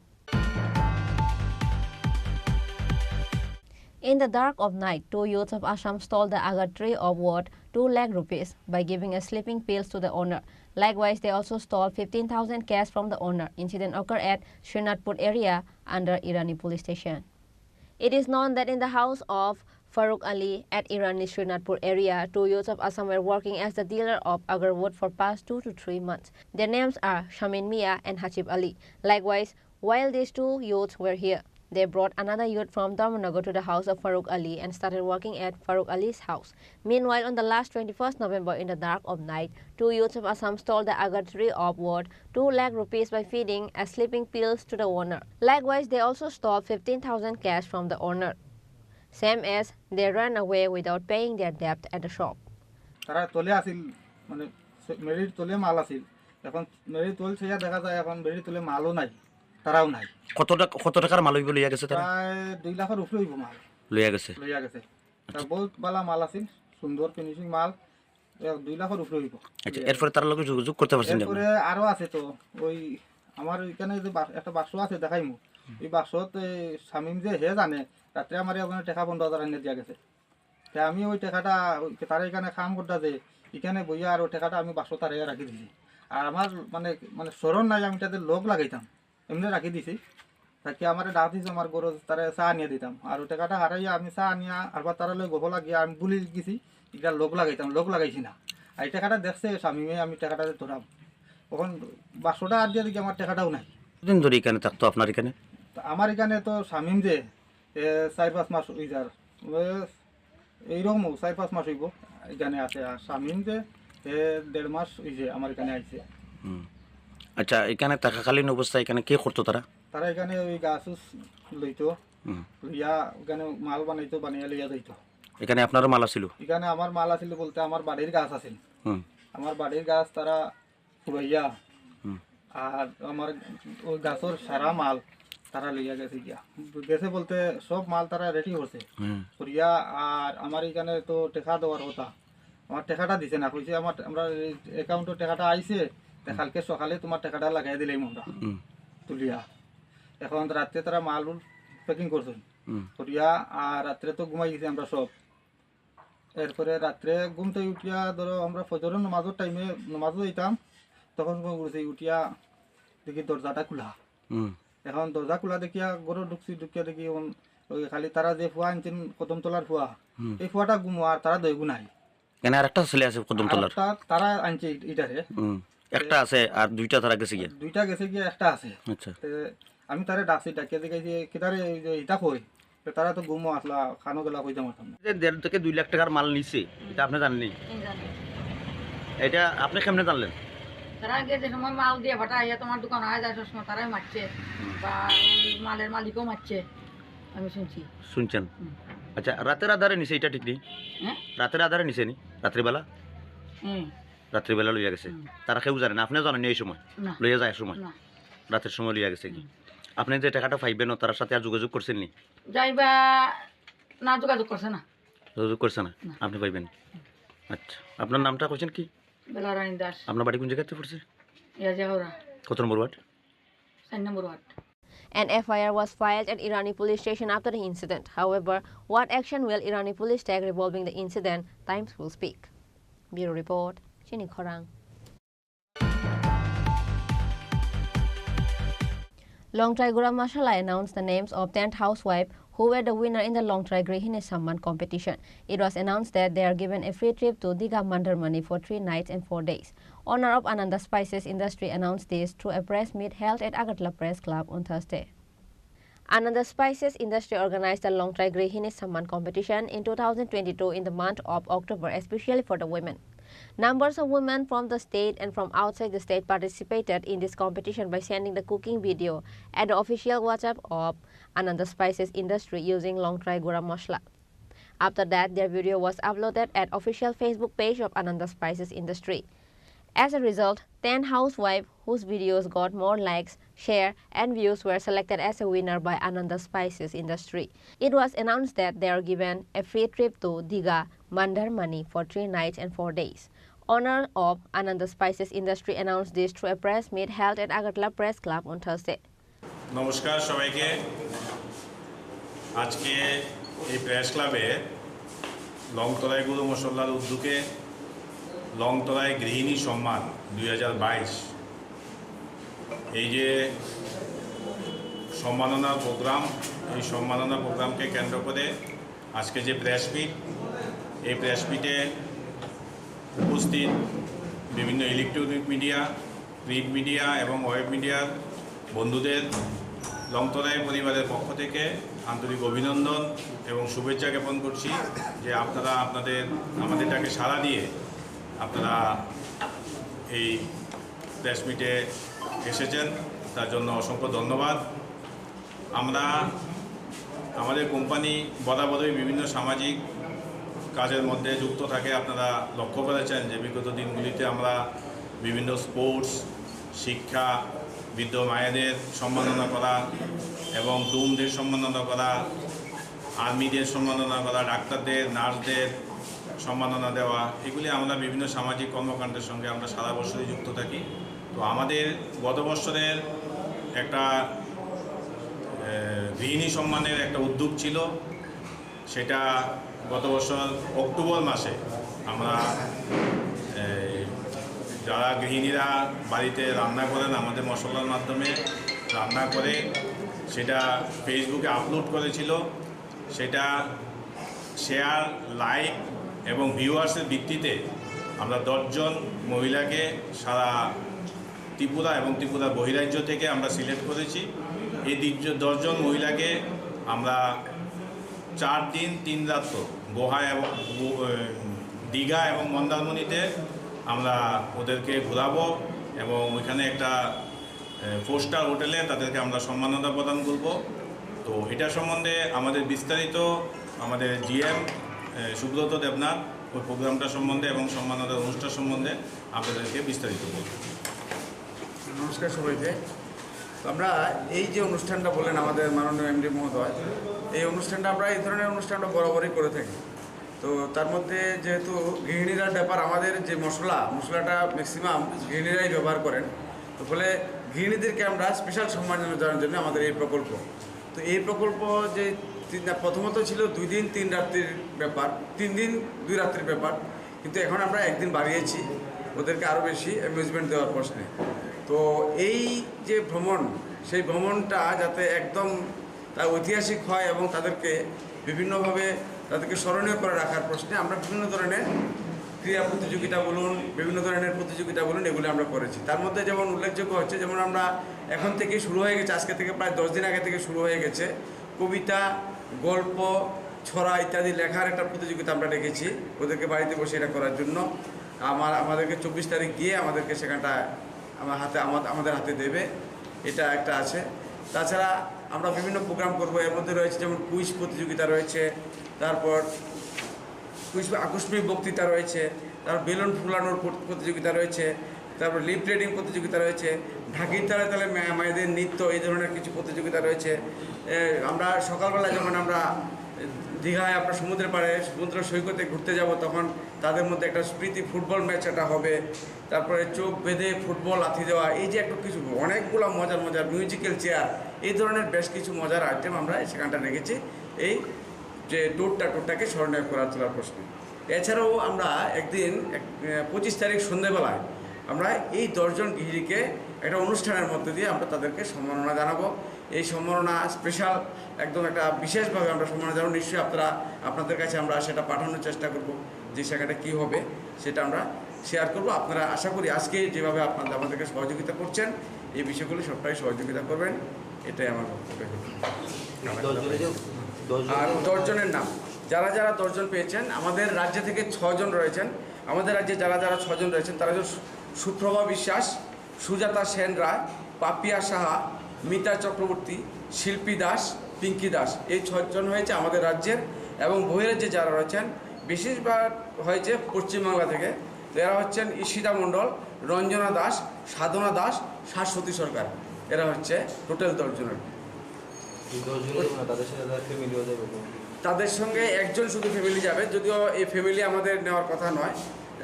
In the dark of night, two youths of Assam stole the agar tree of worth two lakh rupees by giving a sleeping pills to the owner. Likewise, they also stole fifteen thousand cash from the owner. Incident occurred at Srinathpur area under Irani police station. It is known that in the house of Farooq Ali at Irani Srinathpur area, two youths of Assam were working as the dealer of agarwood for past two to three months. Their names are Shamin Mia and Hachib Ali. Likewise, while these two youths were here, they brought another youth from Dharmanagar to the house of Farooq Ali and started working at Farooq Ali's house. Meanwhile, on the last twenty-first November in the dark of night, two youths of Assam stole the agar tree of worth two lakh rupees by feeding as sleeping pills to the owner. Likewise, they also stole fifteen thousand cash from the owner. Same as they ran away without paying their debt at the shop. তারা তলে আছিল, মানে, মেরির তলে মাল আছিল। এখন মেরির তল ছেয়া দেখা যায়, এখন মেরির তলে মালও নাই, তারাও নাই। কত টাকা, কত টাকার মাল হইব লইয়া গেছে তারা? প্রায় দুই লাখের উপরে হইব মাল। লইয়া গেছে? লইয়া গেছে। তা আচ্ছা। বহুত বালা মাল আছিল, সুন্দর ফিনিশিং মাল, এ, দুই লাখের উপরে হইব। আচ্ছা, এরপরে তার লগে যোগাযোগ করতে পারছেন নি আপনি? এরপরে আরো আছে তো, ওই আমার এখানে যে বাক্স, একটা বাক্স আছে, দেখাইমু। এই বাক্সত, এ, শামিম যে হে জানে, রাত্রে আমার একজনে টাকা পনেরো হাজার আনিয়ে দিয়া গেছে। তে আমি ওই টাকাটা, ওই তারা এখানে কাম করতা যে, এখানে বইয়া আর ওই টাকাটা আমি বাক্স তারে রাখি দিছি। আর আমার মানে, মানে স্মরণ নাই আমি তাদের লোক লাগাইতাম। এমনি রাখি দিছি। তাকে আমারে ডাক দিছে, আমার গরু তারে চা আনিয়ে দিতাম। আর ওই টাকাটা হারাইয়া আমি চা আনিয়া আরবার তারা লই গফ লাগিয়া আমি ভুলি গেছি, এটা লোক লাগাইতাম, লোক লাগাইছি না। আর এই টাকাটা দেখছে শামিমে, আমি টাকাটা ধরাম। তখন বাক্সটা আর দিয়ে দেখি আমার টাকাটাও নাই। কতদিন ধরে এখানে থাকতো আপনার এখানে? তা আমার এখানে তো শামিম যে, এ, চার পাঁচ মাস হয়ে যার। ওই এইরকমও চার পাঁচ মাস হইব এখানে আছে। আর শামিম যে, এ, দেড় মাস হইছে আমার এখানে আইছে। হুম। আচ্ছা, এখানে থাকাকালীন অবস্থায় এখানে কে করতো তারা? তারা এখানে ওই গাছ উছ লইতো, হুম। লইয়া ওখানে মাল বানাইতো, বানাইয়া লইয়া যাইতো। এখানে আপনারও মাল আছিল? এখানে আমার মাল আছিল বলতে আমার বাড়ির গাছ আছিল। হুম। আমার বাড়ির গাছ তারা পুড়াইয়া হুম। আর আমার ওই গাছর সারা মাল তারা লইয়া গেছে গিয়া। গেছে বলতে সব মাল তারা রেডি করছে। হুম। করিয়া আর আমার এখানে তো টেকা দেওয়ার কথা, আমার টেকাটা দিছে না, কইছে আমার, আমরা এই অ্যাকাউন্টে টেকাটা আইছে, তা হুম। কালকে সকালে তোমার টেকাটা লাগাই দিলাম আমরা হুম। তুলিয়া। এখন রাত্রে তারা মাল প্যাকিং করছেন। হুম। করিয়া আর রাত্রে তো ঘুমাই গেছি আমরা সব। এরপরে রাত্রে ঘুম থেকে উঠিয়া ধরো আমরা ফজরের নামাজের টাইমে নামাজও যাইতাম, তখন ঘুম উঠেছি, উঠিয়া দেখি দরজাটা খোলা। হুম। এখন দরজা খোলা দেখিয়া ঘরে ঢুকছি, ঢুকিয়া দেখি এখন ওই খালি তারা যে ফুয়া আনছেন কদমতলার ফুয়া, হুম। এই ফুয়াটা ঘুমো আর তারা দইগু নাই। কেন আরেকটা ছেলে আছে কদমতলার? আরেকটা তারা আনছে ইট-, ইটারে। হুম। একটা আছে আর দুইটা তারা গেছে গিয়া? দুইটা গেছে গিয়া, একটা আছে। আচ্ছা। তে আমি তারে ডাকছি, ডাকিয়া জিগাইছি, "কিতারে এই যে ইটা কই?" তো তারা তো ঘুমো আসলা, খানো গেলা কইতে পারতাম না। যে দেড় থেকে দুই লাখ টাকার মাল নিছে, এটা আপনি জানেননি? হুম, জানি। এটা আপনি কেমনে জানলেন? তারা আগে যে সময় মাল দিয়ে পাঠায়, "ইয়া তোমার দোকান আয় যায় সবসময়", তারাই মারছে। হুম। বা ওই মালের মালিকও মারছে, আমি শুনছি। শুনছেন? হুম। আচ্ছা, রাতের আধারে নিছে, এটা ঠিক নেই? হ্যাঁ? রাতের আধারে নিছে নি? রাত্রিবেলা? হুম। রাত্রিবেলা লইয়া গেছে? হুম। তারা কেউ জানে না? আপনিও জানেন এই সময়? না। লইয়া যায় সময়? না। রাতের সময় লইয়া গেছে কি? হুম। আপনি যে টাকাটা পাইবেন, ও তার সাথে আর যোগাযোগ করছেন নি? যাইবা না, যোগাযোগ করছে না। যোগাযোগ করছে না? না। আপনি পাইবেন? আচ্ছা, আপনার নামটা কইছেন কি? বেলা রানী দাস। আপনার বাড়ি কোন জায়গাতে পড়ছে? ইয়াজিয়াহাওড়া। কত নম্বর ওয়ার্ড? চার নম্বর word. An F I R was filed at Irani police station after the incident. However, what action will Irani police take revolving the incident? Times will speak. Bureau report, Chini Khorang. Longtrai Gura Masala announced the names of ten housewives who were the winner in the Longtrai Grihini Samman competition. It was announced that they are given a free trip to Digha Mandarmani for three nights and four days. Owner of Ananda Spices Industry announced this through a press meet held at Agartala Press Club on Thursday. Ananda Spices Industry organized the Longtrai Grihini Samman competition in two thousand twenty-two in the month of October, especially for the women. Numbers of women from the state and from outside the state participated in this competition by sending the cooking video at the official WhatsApp of Ananda Spices Industry using Longtrai Gura Masala. After that, their video was uploaded at official Facebook page of Ananda Spices Industry. As a result, ten housewives whose videos got more likes, share, and views were selected as a winner by Ananda Spices Industry. It was announced that they are given a free trip to Digha, Mandarmani for three nights and four days. Owner of Ananda Spices Industry announced this through a press meet held at Agartala Press Club on Thursday. নমস্কার সবাইকে। আজকে এই প্রেস ক্লাবে লংতরাই গুরু মশলার উদ্যোগে লংতরাই গৃহিণী সম্মান দুই হাজার বাইশ, এই যে সম্মাননা প্রোগ্রাম, এই সম্মাননা প্রোগ্রামকে কেন্দ্র করে আজকে যে প্রেস মিট, এই প্রেস মিটে উপস্থিত বিভিন্ন ইলেকট্রনিক মিডিয়া, প্রিন্ট মিডিয়া এবং ওয়েব মিডিয়ার বন্ধুদের লংতরাই পরিবারের পক্ষ থেকে আন্তরিক অভিনন্দন এবং শুভেচ্ছা জ্ঞাপন করছি যে আপনারা আপনাদের, আমাদের ডাকে সাড়া দিয়ে আপনারা এই প্রেস মিটে এসেছেন, তার জন্য অসংখ্য ধন্যবাদ। আমরা, আমাদের কোম্পানি বরাবরই বিভিন্ন সামাজিক কাজের মধ্যে যুক্ত থাকে। আপনারা লক্ষ্য করেছেন যে বিগত দিনগুলিতে আমরা বিভিন্ন স্পোর্টস, শিক্ষা, বৃদ্ধ মায়েদের সম্মাননা করা এবং ডুমদের সম্মাননা করা, আর্মিদের সম্মাননা করা, ডাক্তারদের, নার্সদের সম্মাননা দেওয়া, এগুলি আমরা বিভিন্ন সামাজিক কর্মকাণ্ডের সঙ্গে আমরা সারা বছরই যুক্ত থাকি। তো আমাদের গত বছরের একটা, এ, গৃহিণী সম্মানের একটা উদ্যোগ ছিল, সেটা গত বছর অক্টোবর মাসে আমরা, এ, যারা গৃহিণীরা বাড়িতে রান্না করেন আমাদের মশলার মাধ্যমে রান্না করে সেটা Facebook-এ আপলোড করেছিল। সেটা শেয়ার, লাইক এবং ভিউয়ার্সের ভিত্তিতে আমরা দশ জন মহিলাকে সারা ত্রিপুরা এবং ত্রিপুরা বহিরাজ্য থেকে আমরা সিলেক্ট করেছি। এই দিন-, দশ জন মহিলাকে আমরা চার দিন তিন রাত্র গোয়া এবং গো-, এ, দীঘা এবং মন্দারমণিতে আমরা ওদেরকে ঘোরাবো এবং ওইখানে একটা এ, ফোর স্টার হোটেলে তাদেরকে আমরা সম্মাননা প্রদান করব। তো এটা সম্বন্ধে আমাদের বিস্তারিত আমাদের জিএম, এ, সুব্রত দেবনাথ ওই প্রোগ্রামটা সম্বন্ধে এবং সম্মাননা অনুষ্ঠান সম্বন্ধে আপনাদেরকে বিস্তারিত বলবেন। নমস্কার সবাইকে। তো আমরা এই যে অনুষ্ঠানটা বললেন আমাদের মাননীয় এমডি মহোদয়, এই অনুষ্ঠানটা আমরা এই ধরনের অনুষ্ঠানটা বরাবরই করে থাকি। তো তার মধ্যে যেহেতু গৃহিণীরা ব্যাপার, আমাদের যে মশলা, মশলাটা ম্যাক্সিমাম গৃহিণীরাই ব্যবহার করেন। তো ফলে গৃহিণীদেরকে আমরা স্পেশাল সম্মান জানানোর জন্য আমাদের এই প্রকল্প। তো এই প্রকল্প যে তিন, প্রথমত ছিল দুই দিন তিন রাত্রির ব্যাপার, তিন দিন দুই রাত্রির ব্যাপার, কিন্তু এখন আমরা একদিন বাড়িয়েছি ওদেরকে আরও বেশি অ্যামিউজমেন্ট দেওয়ার প্রশ্নে। তো এই যে ভ্রমণ, সেই ভ্রমণটা যাতে একদম তা ঐতিহাসিক হয় এবং তাদেরকে বিভিন্নভাবে তাদেরকে স্মরণীয় করে রাখার প্রশ্নে আমরা বিভিন্ন ধরনের ক্রীড়া প্রতিযোগিতা বলুন, বিভিন্ন ধরনের প্রতিযোগিতা বলুন, এগুলো আমরা করেছি। তার মধ্যে যেমন উল্লেখযোগ্য হচ্ছে, যেমন আমরা এখন থেকে শুরু হয়ে গেছে, আজকে থেকে প্রায় দশ দিন আগে থেকে শুরু হয়ে গেছে কবিতা, গল্প, ছড়া ইত্যাদি লেখার একটা প্রতিযোগিতা আমরা রেখেছি ওদেরকে বাড়িতে বসে এটা করার জন্য। আমার, আমাদেরকে চব্বিশ তারিখ গিয়ে আমাদেরকে সেখানটা আমার হাতে, আমার, আমাদের হাতে দেবে, এটা একটা আছে। তাছাড়া আমরা বিভিন্ন প্রোগ্রাম করব, এর মধ্যে রয়েছে যেমন কুইজ প্রতিযোগিতা রয়েছে, তারপর কুইজ, আকস্মিক বক্তৃতা রয়েছে, তারপর বেলুন ফুলানোর প্র-, প্রতিযোগিতা রয়েছে, তারপর লিপ রিডিং প্রতিযোগিতা রয়েছে, ঢাকির তালে তালে মে-, মেয়েদের নৃত্য, এই ধরনের কিছু প্রতিযোগিতা রয়েছে। এ, আমরা সকালবেলা যখন আমরা দীঘায়, আপনার সমুদ্রের পাড়ে, সমুদ্র সৈকতে ঘুরতে যাব, তখন তাদের মধ্যে একটা স্মৃতি ফুটবল ম্যাচ একটা হবে। তারপরে চোখ বেঁধে ফুটবল লাথি দেওয়া, এই যে একটা কিছু অনেকগুলো মজার মজার মিউজিক্যাল চেয়ার, এই ধরনের বেশ কিছু মজার আইটেম আমরা সেখানটা রেখেছি এই যে ট্যুরটা, ট্যুরটাকে স্মরণীয় করে তোলার প্রশ্নে। এছাড়াও আমরা একদিন এক, আহ, পঁচিশ তারিখ সন্ধ্যেবেলায় আমরা এই দশজন গৃহিণীকে একটা অনুষ্ঠানের মধ্যে দিয়ে আমরা তাদেরকে সম্মাননা জানাবো। এই সম্মাননা স্পেশাল, একদম একটা বিশেষভাবে আমরা সম্মাননা জানাবো। নিশ্চয়ই আপনারা, আপনাদের কাছে আমরা সেটা পাঠানোর চেষ্টা করব যে সেখানে কি হবে সেটা আমরা শেয়ার করব। আপনারা, আশা করি আজকে যেভাবে আপনারা আমাদেরকে সহযোগিতা করছেন, এই বিষয়গুলো সবটাই সহযোগিতা করবেন, এটাই আমার বক্তব্য। দশ জনের যে, দশ জনের আর দশ জনের নাম, যারা যারা দশ জন পেয়েছেন, আমাদের রাজ্য থেকে ছজন রয়েছেন। আমাদের রাজ্যে যারা যারা ছজন রয়েছেন, তারা হচ্ছে সু-, সুপ্রভা বিশ্বাস, সুজাতা সেন রায়, পাপিয়া সাহা, মিতা চক্রবর্তী, শিল্পী দাস, পিঙ্কি দাস। এই ছজন হয়েছে আমাদের রাজ্যের। এবং বহিরাজ্যে যারা রয়েছেন, বেশিরভাগ হয়েছে পশ্চিমবাংলা থেকে। তো এরা হচ্ছেন ঈশিতা মণ্ডল, রঞ্জনা দাস, সাধনা দাস, শাশ্বতী সরকার। এরা হচ্ছে টোটাল দশ জনের। এই দশ জনের না, তাদের সাথে তাদের ফ্যামিলিও যাবে কোনো? তাদের সঙ্গে একজন শুধু ফ্যামিলি যাবে, যদিও এই ফ্যামিলি আমাদের নেওয়ার কথা নয়,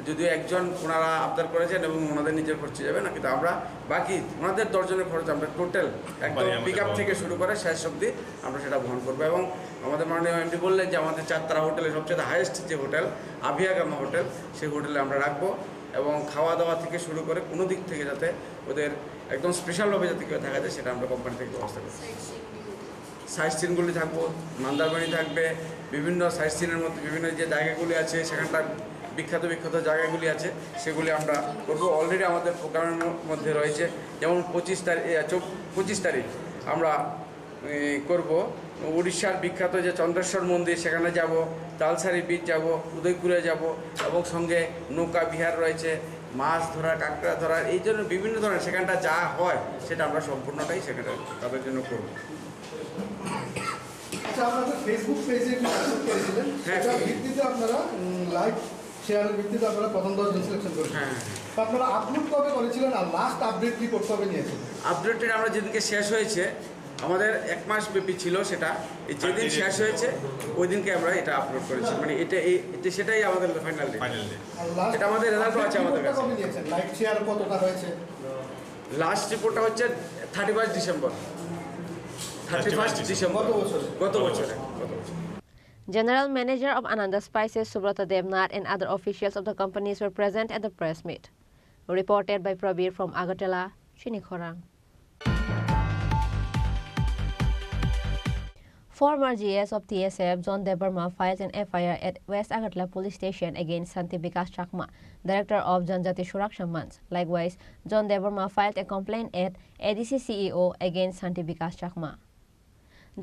যদিও একজন ওনারা আবদার করেছেন এবং ওনাদের নিজের খরচে যাবে না, কিন্তু আমরা বাকি ওনাদের দশ জনের খরচ আমরা টোটাল একদম কোম্পানি আমাদের পিক আপ বহন থেকে করবে। শুরু করে শেষ অবধি আমরা সেটা বহন করবো। এবং আমাদের মাননীয় এমডি বললেন যে আমাদের চারতারা হোটেলে সবচেয়ে হায়েস্ট যে হোটেল, আভিয়াগামা হোটেল, সেই হোটেলে আমরা রাখবো। এবং খাওয়া দাওয়া থেকে শুরু করে কোনো দিক থেকে যাতে ওদের একদম স্পেশালভাবে যাতে কেউ থাকা যায়, সেটা আমরা কোম্পানি থেকে ব্যবস্থা করবো। সাইট সিনগুলি থাকবো, মন্দারমণি থাকবে, বিভিন্ন সাইট সিনের মধ্যে বিভিন্ন যে জায়গাগুলি আছে, সেখানকার বিখ্যাত বিখ্যাত জায়গাগুলি আছে, সেগুলি আমরা করবো। অলরেডি আমাদের প্রোগ্রামের ম-, মধ্যে রয়েছে, যেমন পঁচিশ তারিখ, এ, চৌ-, পঁচিশ তারিখ আমরা, এ, করব উড়িষ্যার বিখ্যাত যে চন্দ্রেশ্বর মন্দির, সেখানে যাব, তালসারি বিচ যাব, উদয়পুরে যাব, এবং সঙ্গে নৌকা বিহার রয়েছে, মাছ ধরা, কাঁকড়া ধরা, এই জন্য বিভিন্ন ধরনের সেখানটা যা হয়, সেটা আমরা সম্পূর্ণটাই সেখানে তাদের জন্য করব। আচ্ছা, আপনাদের Facebook পেজে একটি পোস্ট করেছিলেন, হ্যাঁ। সেটার ভিত্তিতে আপনারা, উম, লাইভ শেয়ারের ভিত্তিতে আপনারা প্রথম দশ জন সিলেকশন করেছেন। হ্যাঁ। তো আপনারা আপলোড কবে করেছিলেন আর লাস্ট আপডেট রিপোর্ট কবে নিয়েছেন? আপডেটটা আমরা যেদিনকে শেষ হয়েছে, আমাদের এক মাস ব্যাপী ছিল সেটা, এই যেদিন থার্টি শেষ ডেজ। হয়েছে ওই দিনকে আমরা এটা আপলোড করেছি, মানে এটা এই, এটা সেটাই আমাদের ফাইনাল ডেট। Final date. আর লাস্ট এটা আমাদের রেজাল্টও আছে আমাদের রিপোর্টটা কাছে। কবে নিয়েছেন? লাইভ শেয়ার কতটা হয়েছে? লাস্ট রিপোর্টটা হচ্ছে thirty first December, thirty first December. গত বছর। গত বছরে, গত বছর। General Manager of Ananda Spices, Subrata Debnath, and other officials of the companies were present at the press meet. Reported by Prabir from Agartala, Chini Khorang. Former G S of T S F, John Debbarma, filed an F I R at West Agartala Police Station against Shanti Bikash Chakma, Director of Janjati Suraksha Manch. Likewise, John Debbarma filed a complaint at A D C C E O against Shanti Bikash Chakma.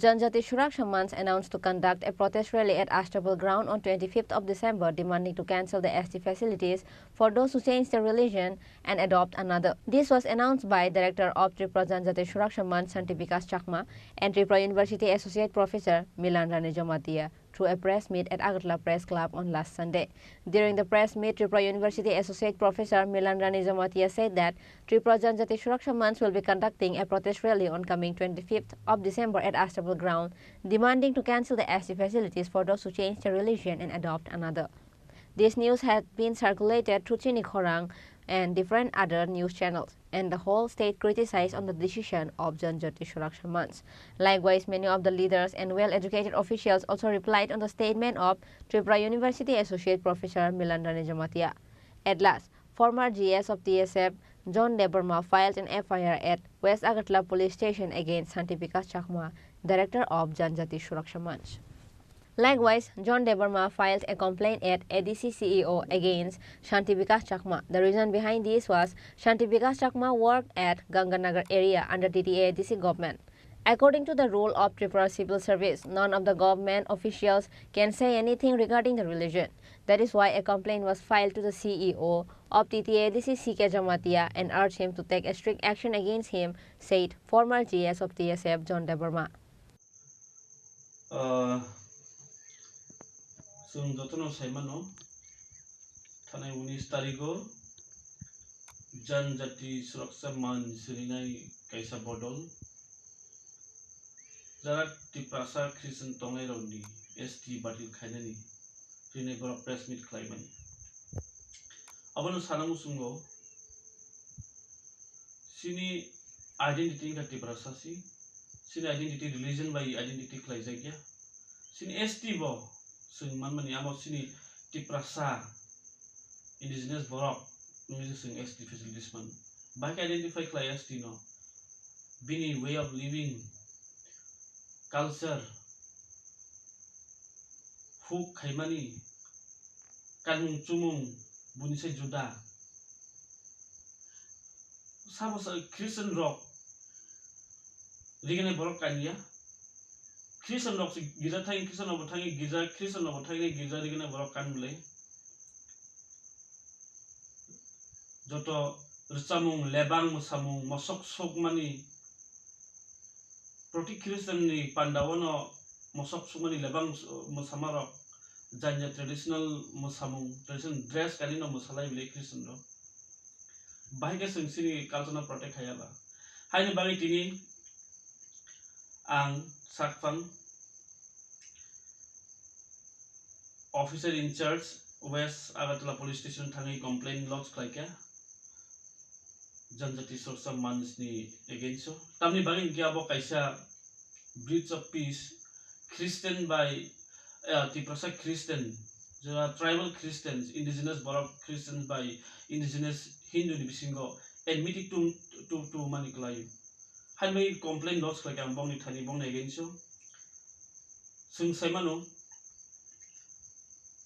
Janjati Suraksha Manch announced to conduct a protest rally at Astabal ground on twenty-fifth of December, demanding to cancel the S T facilities for those who change their religion and adopt another. This was announced by Director of Tripura Janjati Suraksha Manch, Shanti Bikash Chakma, and Tripura University Associate Professor Milan Rani Jamatia through a press meet at Agartala Press Club on last Sunday. During the press meet, Tripura University Associate Professor Milan Rani Jamatia said that Tripura Janjati Suraksha Manch will be conducting a protest rally on coming twenty-fifth of December at Astabal ground, demanding to cancel the S T facilities for those who change their religion and adopt another. This news had been circulated through Chini Khorang and different other news channels, and the whole state criticized on the decision of Janjati Suraksha Manch. Likewise, many of the leaders and well-educated officials also replied on the statement of Tripura University Associate Professor Milan Rani Jamatia. At last, former G S of T S F, John Debbarma, filed an F I R at West Agartala Police Station against Shanti Bikash Chakma, Director of Janjati Suraksha Manch. Likewise, John Debbarma filed a complaint at A D C C E O against Shanti Vikas Chakma. The reason behind this was Shanti Vikas Chakma worked at Ganganagar area under T T A A D C government. According to the rule of Tripura Civil Service, none of the government officials can say anything regarding the religion. That is why a complaint was filed to the C E O of T T A A D C, C K Jamatia, and urged him to take a strict action against him, said former G S of T S F, John Debbarma. Ah, chwng jotono sai mano, thanai unis tarigo Janjati Suraksa Manch rinai kaisa bodol, jara Tiprasa Christian tongnairokni S T batil khainani rinai borok press meet khlaimani. Abono sana muchungo, chini identity wngkha Tiprasa si, chini identity religion bai identity khlaijakya. Chini S T bo chwng manmani, amo chini Tiprasa indigenous borok wngwi se chwng S T facilities mano. Bahai khe identify khlai S T no? Bini way of living, culture, huk khaimani, kanmung chumung, buni se juda. Sabo sa Christian rok rigene borok kanya. Christian rok se girja thang, Christian rok bo thang, girja, Christian rok bo thang, girja rigene borok kan bwle. Joto rwchapmung, lebang mwsamung, mosok sokmani, proti Christian ni panda o no mosok sokmani lebang mwsamarok, janya traditional mwsamung, traditional dress kanwi no mwsalai bwle Christian rok. Bahai khe chwng chini culture no protect khaiya ba. Haini bagwi tini ang sakphang officer in charge West Agartala Police Station thangwi complaint lodge khlaikha Janjati Sorsa Manch ni against o. Tamni bagwi hinkhe abo kaisa breach of peace, Christian by, uh, Tiprasa Christian, jora tribal Christians, indigenous borok Christians by indigenous Hindu ni bisingo enmity tung, tung, tungmani kwlaio. Haino complaint lodge khlaikha ang bongni thani, bongni against o. Chwng sai mano,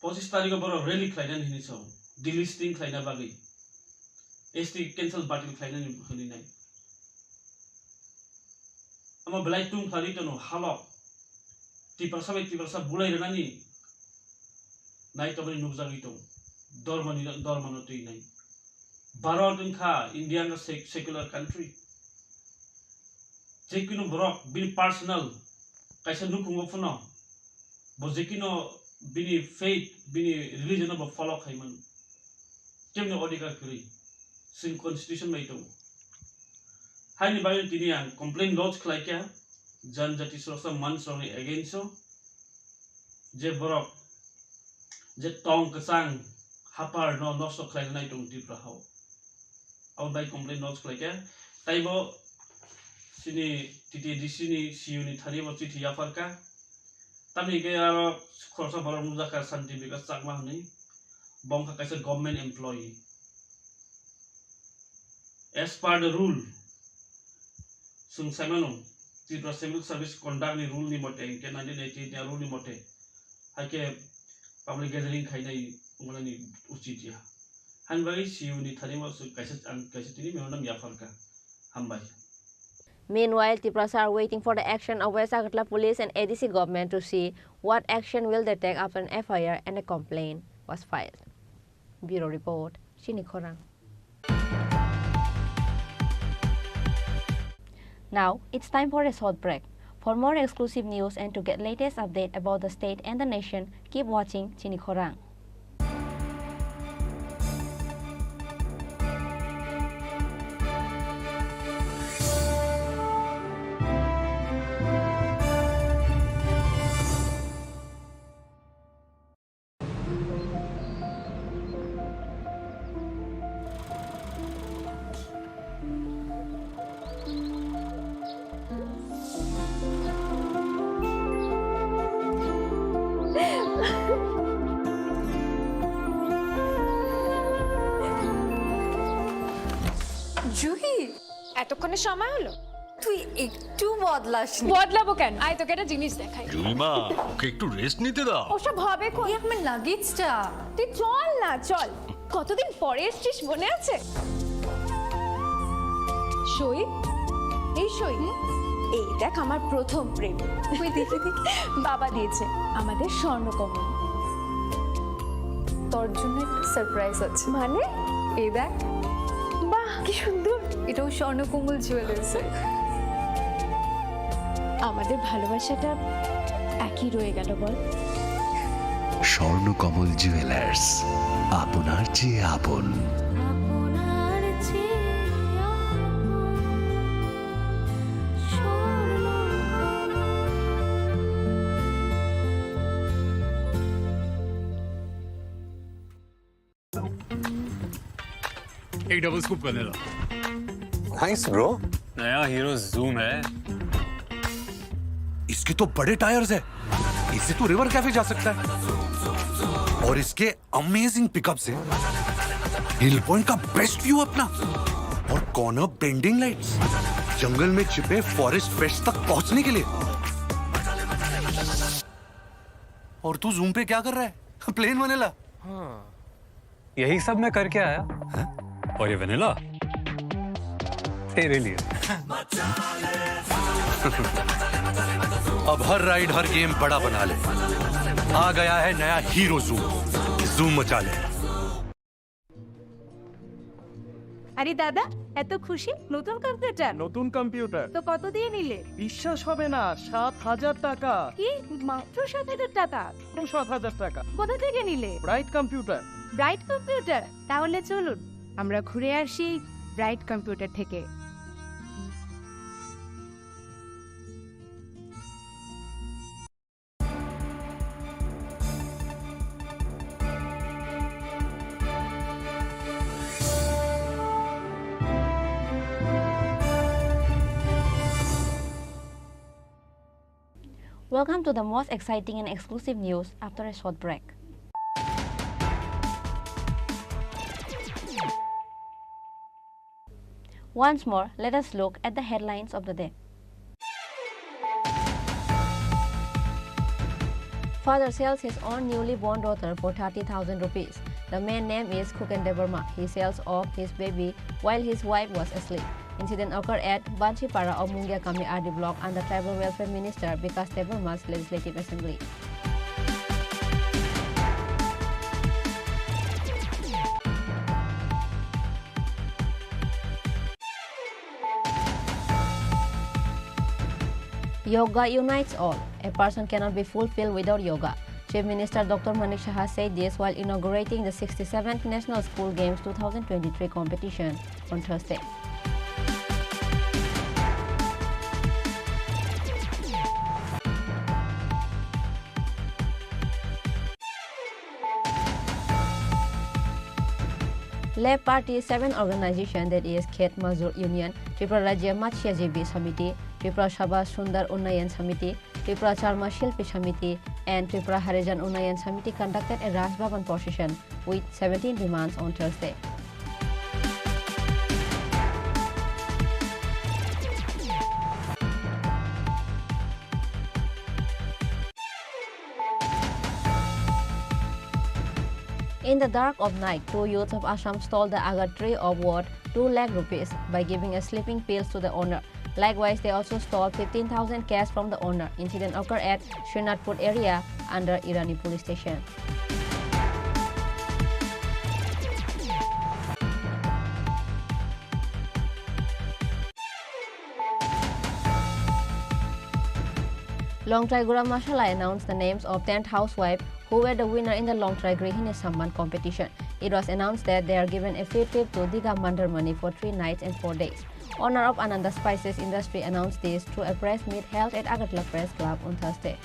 pochis tarikh o borok rally khlainani hinwi sao, delisting khlaina bagwi, S T cancel batil khlainani hwnwi nai. Omo belai tung khlai tono halok, Tiprasa bai Tiprasa bulai rwnani nai tongmani nukjagwi tong, dormani, dormano twi nai. Bharat wngkha, India wngkha sec-, secular country. Jekunu borok bini personal kaisa nukhungo phano bo jekino bini faith, bini religion no bo follow khaimano. Kemni odhikar kwrwi, chwng constitution bai tongo. Haini bagwi tini ang complaint lodge khlaikha Janjati Sorsa Manch rokni against o, je borok je tong kwchang hapar no nosto khlaina nai tongo Tripura hao. Abo bai complaint lodge khlaikha. Taibo chini T T A D C ni C E O ni thani bo chithi yapharkha. Tamni hwnkhe aro khoroksa borok nukjakha Shanti Vikas Chakma hwnwi. Bo wngkha kaisa government employee. As per the rule, chwng sai mano, Tripura Civil Service Conduct ni rule ni mote, hwnkhe nineteen eighty-eight ni rule ni mote, hai khe public gathering khainai wngnani uchit ya. Hani bagwi C E O ni thani bo kaisa, ang kaisa tini memorandum yapharkha. Hambai. Meanwhile, Tiprasa are waiting for the action of West Agartala Police and A D C government to see what action will they take after an F I R and a complaint was filed. Bureau report, Chini Khorang. Now, it's time for a short break. For more exclusive news and to get latest update about the state and the nation, keep watching Chini Khorang. Juhi, এতক্ষণে সময় হলো? তুই একটু বদলাস নি। বদলাবো কেন? আয়, তোকে একটা জিনিস দেখাই। জুইমা, ওকে একটু রেস্ট নিতে দাও। ওসব হবে কোন? এই আমার লাগেজটা। তুই চল না, চল। কতদিন পরে এসছিস, মনে আছে? সই, এই সই। হুম? এই দেখ, আমার প্রথম প্রেম। ওই দেখি, দেখি। বাবা দিয়েছে, আমাদের স্বর্ণকমল। তোর জন্য একটা সারপ্রাইজ আছে। মানে? এই দেখ। বাহ, কি সুন্দর। এটাও স্বর্ণকমল জুয়েলার্স। আমাদের ভালোবাসাটা একই রয়ে গেল, বল? স্বর্ণকমল জুয়েলার্স, আপনার চেয়ে আপন। एक double scoop vanilla. Nice bro. नया हीरो जूम है। इसके तो बड़े टायर्स है, इससे तो रिवर कैफे जा सकता है। और इसके अमेजिंग पिकअप्स है, हिल पॉइंट का बेस्ट व्यू अपना, और कॉर्नर बेंडिंग लाइट्स, जंगल में छिपे फॉरेस्ट पेट्स तक पहुंचने के लिए। और तू जूम पे क्या कर रहा है? Plane vanilla. हाँ। यही सब मैं करके आया। हैं? और ये वनीला तेरे लिए। अब हर राइड, हर गेम बड़ा बना ले। आ गया है नया हीरो जूम। जूम मचा ले। আরে দাদা, এত খুশি? নতুন কম্পিউটার? নতুন কম্পিউটার। তো কত দিয়ে নিলে? বিশ্বাস হবে না, সাত হাজার টাকা। কি? মাত্র সাত হাজার টাকা? মাত্র সাত হাজার টাকা। কোথা থেকে নিলে? Bright computer. Bright computer? তাহলে চলুন, আমরা ঘুরে আসি ব্রাইট কম্পিউটার থেকে। Welcome to the most exciting and exclusive news after a short break. Once more, let us look at the headlines of the day. Father sells his own newly born daughter for thirty thousand rupees. The man name is Khuken Debbarma. He sells off his baby while his wife was asleep. Incident occurred at Banchipara of Mungiakami R D block under Tribal Welfare Minister Bikash Debbarma's Legislative Assembly. Yoga unites all. A person cannot be fulfilled without yoga. Chief Minister Doctor Manik Saha said this while inaugurating the sixty-seventh National School Games two thousand twenty-three competition on Thursday. Left Party seven organization, that is Khet Mazur Union, Tripura Rajya Matsyajibi Samiti, Tripura Sabha Sundar Unnayan Samiti, Tripura Charma Shilpi Samiti, and Tripura Harijan Unnayan Samiti conducted a Raj Bhavan procession with seventeen demands on Thursday. In the dark of night, two youths of Assam stole the agar tree of worth two lakh rupees by giving a sleeping pills to the owner. Likewise, they also stole fifteen thousand cash from the owner. Incident occurred at Srinathpur area under Irani police station. Longtraigura Masala announced the names of ten housewives who were the winner in the Longtrai Grihini Samman competition. It was announced that they are given a free trip to Diga Mandarmani for three nights and four days. Owner of Ananda Spices Industry announced this through a press meet held at Agartala Press Club on Thursday.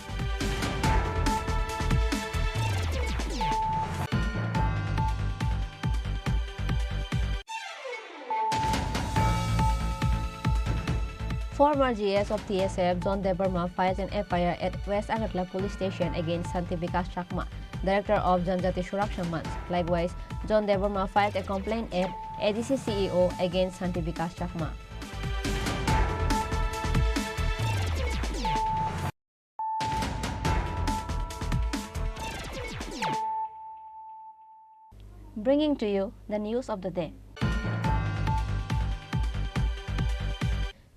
Former G S of T S F, John Debbarma, filed an F I R at West Agartala Police Station against Santi Bikash Chakma, Director of Janjati Suraksha Manch. Likewise, John Debbarma filed a complaint at A D C C E O against Santi Bikash Chakma. Bringing to you the news of the day.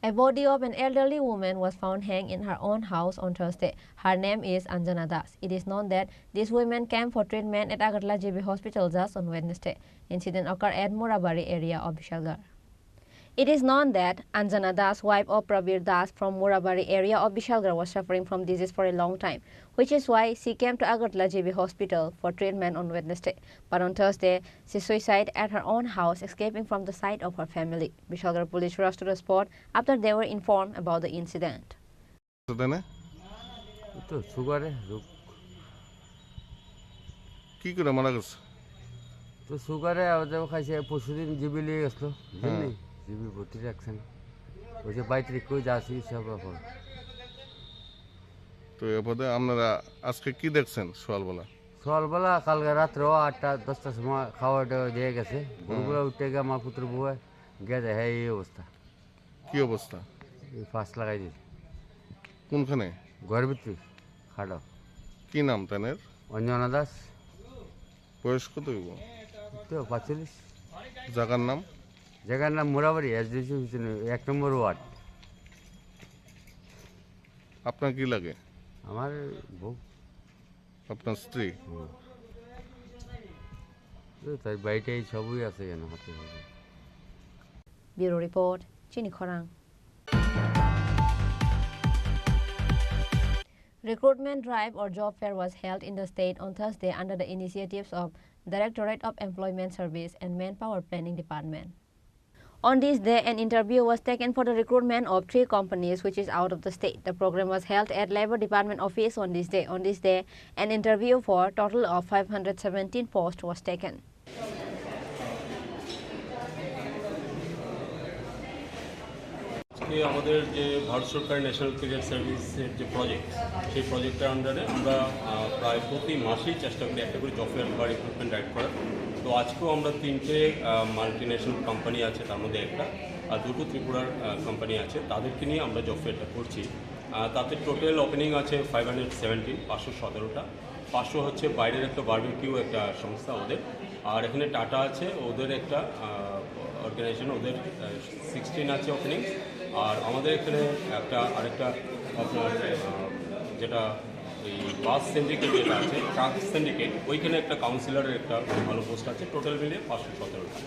A body of an elderly woman was found hanged in her own house on Thursday. Her name is Anjana Das. It is known that this woman came for treatment at Agartala G B Hospital just on Wednesday. Incident occurred at Murabari area of Bishalgarh. It is known that Anjana Das, wife of Prabir Das from Murabari area of Bishalgarh, was suffering from disease for a long time, which is why she came to Agartala G B Hospital for treatment on Wednesday. But on Thursday, she suicide at her own house, escaping from the sight of her family. Bishalgarh police rushed to the spot after they were informed about the incident. Tene? এই তো সুগারে রোগ। কি করে মারা গেছে? তো সুগারে আবার যাবো খাইছে, পরশুদিন জিবি লিয়ে গেছিল, বুঝলি? হ্যাঁ। জিবি ভর্তি রাখছেন। ওই যে বাইত্রিক কই যাচ্ছি সব এখন। তো এ পদে আপনারা আজকে কি দেখছেন সকালবেলা? সকালবেলা কালকে রাত্রে ও আটটা দশটার সময় খাওয়া দাওয়া দিয়ে গেছে। হুম। ভোরবেলা উঠে গিয়ে আমার পুত্র বউয়ে গিয়ে দেখে এই অবস্থা। কি অবস্থা? এই ফাঁস লাগাই দিয়েছে। কোনখানে? ঘরের ভিতরে খাটো। কি নাম তানের? অঞ্জনা দাস। বয়স কত হইব? তো পাঁচচল্লিশ। জায়গার নাম? জায়গার নাম মোরাবাড়ি, এসডিসি পিছনে, এক নম্বর ওয়ার্ড। আপনার কি লাগে? আমার বউ। আপনার স্ত্রী? হুম। তো তাই বাড়িটাই সবই আছে কেন হাতে হাতে। Bureau report, Chini Khorang. Recruitment drive or job fair was held in the state on Thursday under the initiatives of Directorate of Employment Service and Manpower Planning Department. On this day, an interview was taken for the recruitment of three companies which is out of the state. The program was held at Labour Department office on this day. On this day, an interview for total of five hundred seventeen posts was taken. আজকে আমাদের যে ভারত সরকার national career সার্ভিসের যে প্রজেক্ট, সেই প্রজেক্টটার আন্ডারে আমরা, আহ, প্রায় প্রতি মাসেই চেষ্টা করি একটা করে জব ফেয়ার বা রিক্রুটমেন্ট ড্রাইভ করার। তো আজকেও আমরা তিনটে, আহ, মাল্টিন্যাশনাল কোম্পানি আছে, তার মধ্যে একটা, আর দুটো ত্রিপুরার, আহ, কোম্পানি আছে, তাদেরকে নিয়ে আমরা জব ফেয়ারটা করছি। আহ, তাতে টোটাল ওপেনিং আছে ফাইভ হান্ড্রেড সেভেন্টিন, পাঁচশো সতেরোটা। পাঁচশো হচ্ছে বাইরের একটা বারবিকিউ একটা সংস্থা ওদের, আর এখানে টাটা আছে ওদের একটা, আহ, অর্গানাইজেশন, ওদের, আহ, সিক্সটিন আছে ওপেনিং। আর আমাদের এখানে একটা, আরেকটা আপনার, আহ, যেটা এই বাস সিন্ডিকেট যেটা আছে, ট্রাক সিন্ডিকেট, ওইখানে একটা কাউন্সিলরের একটা ভালো পোস্ট আছে, টোটাল মিলিয়ে পাঁচশো সতেরোটা।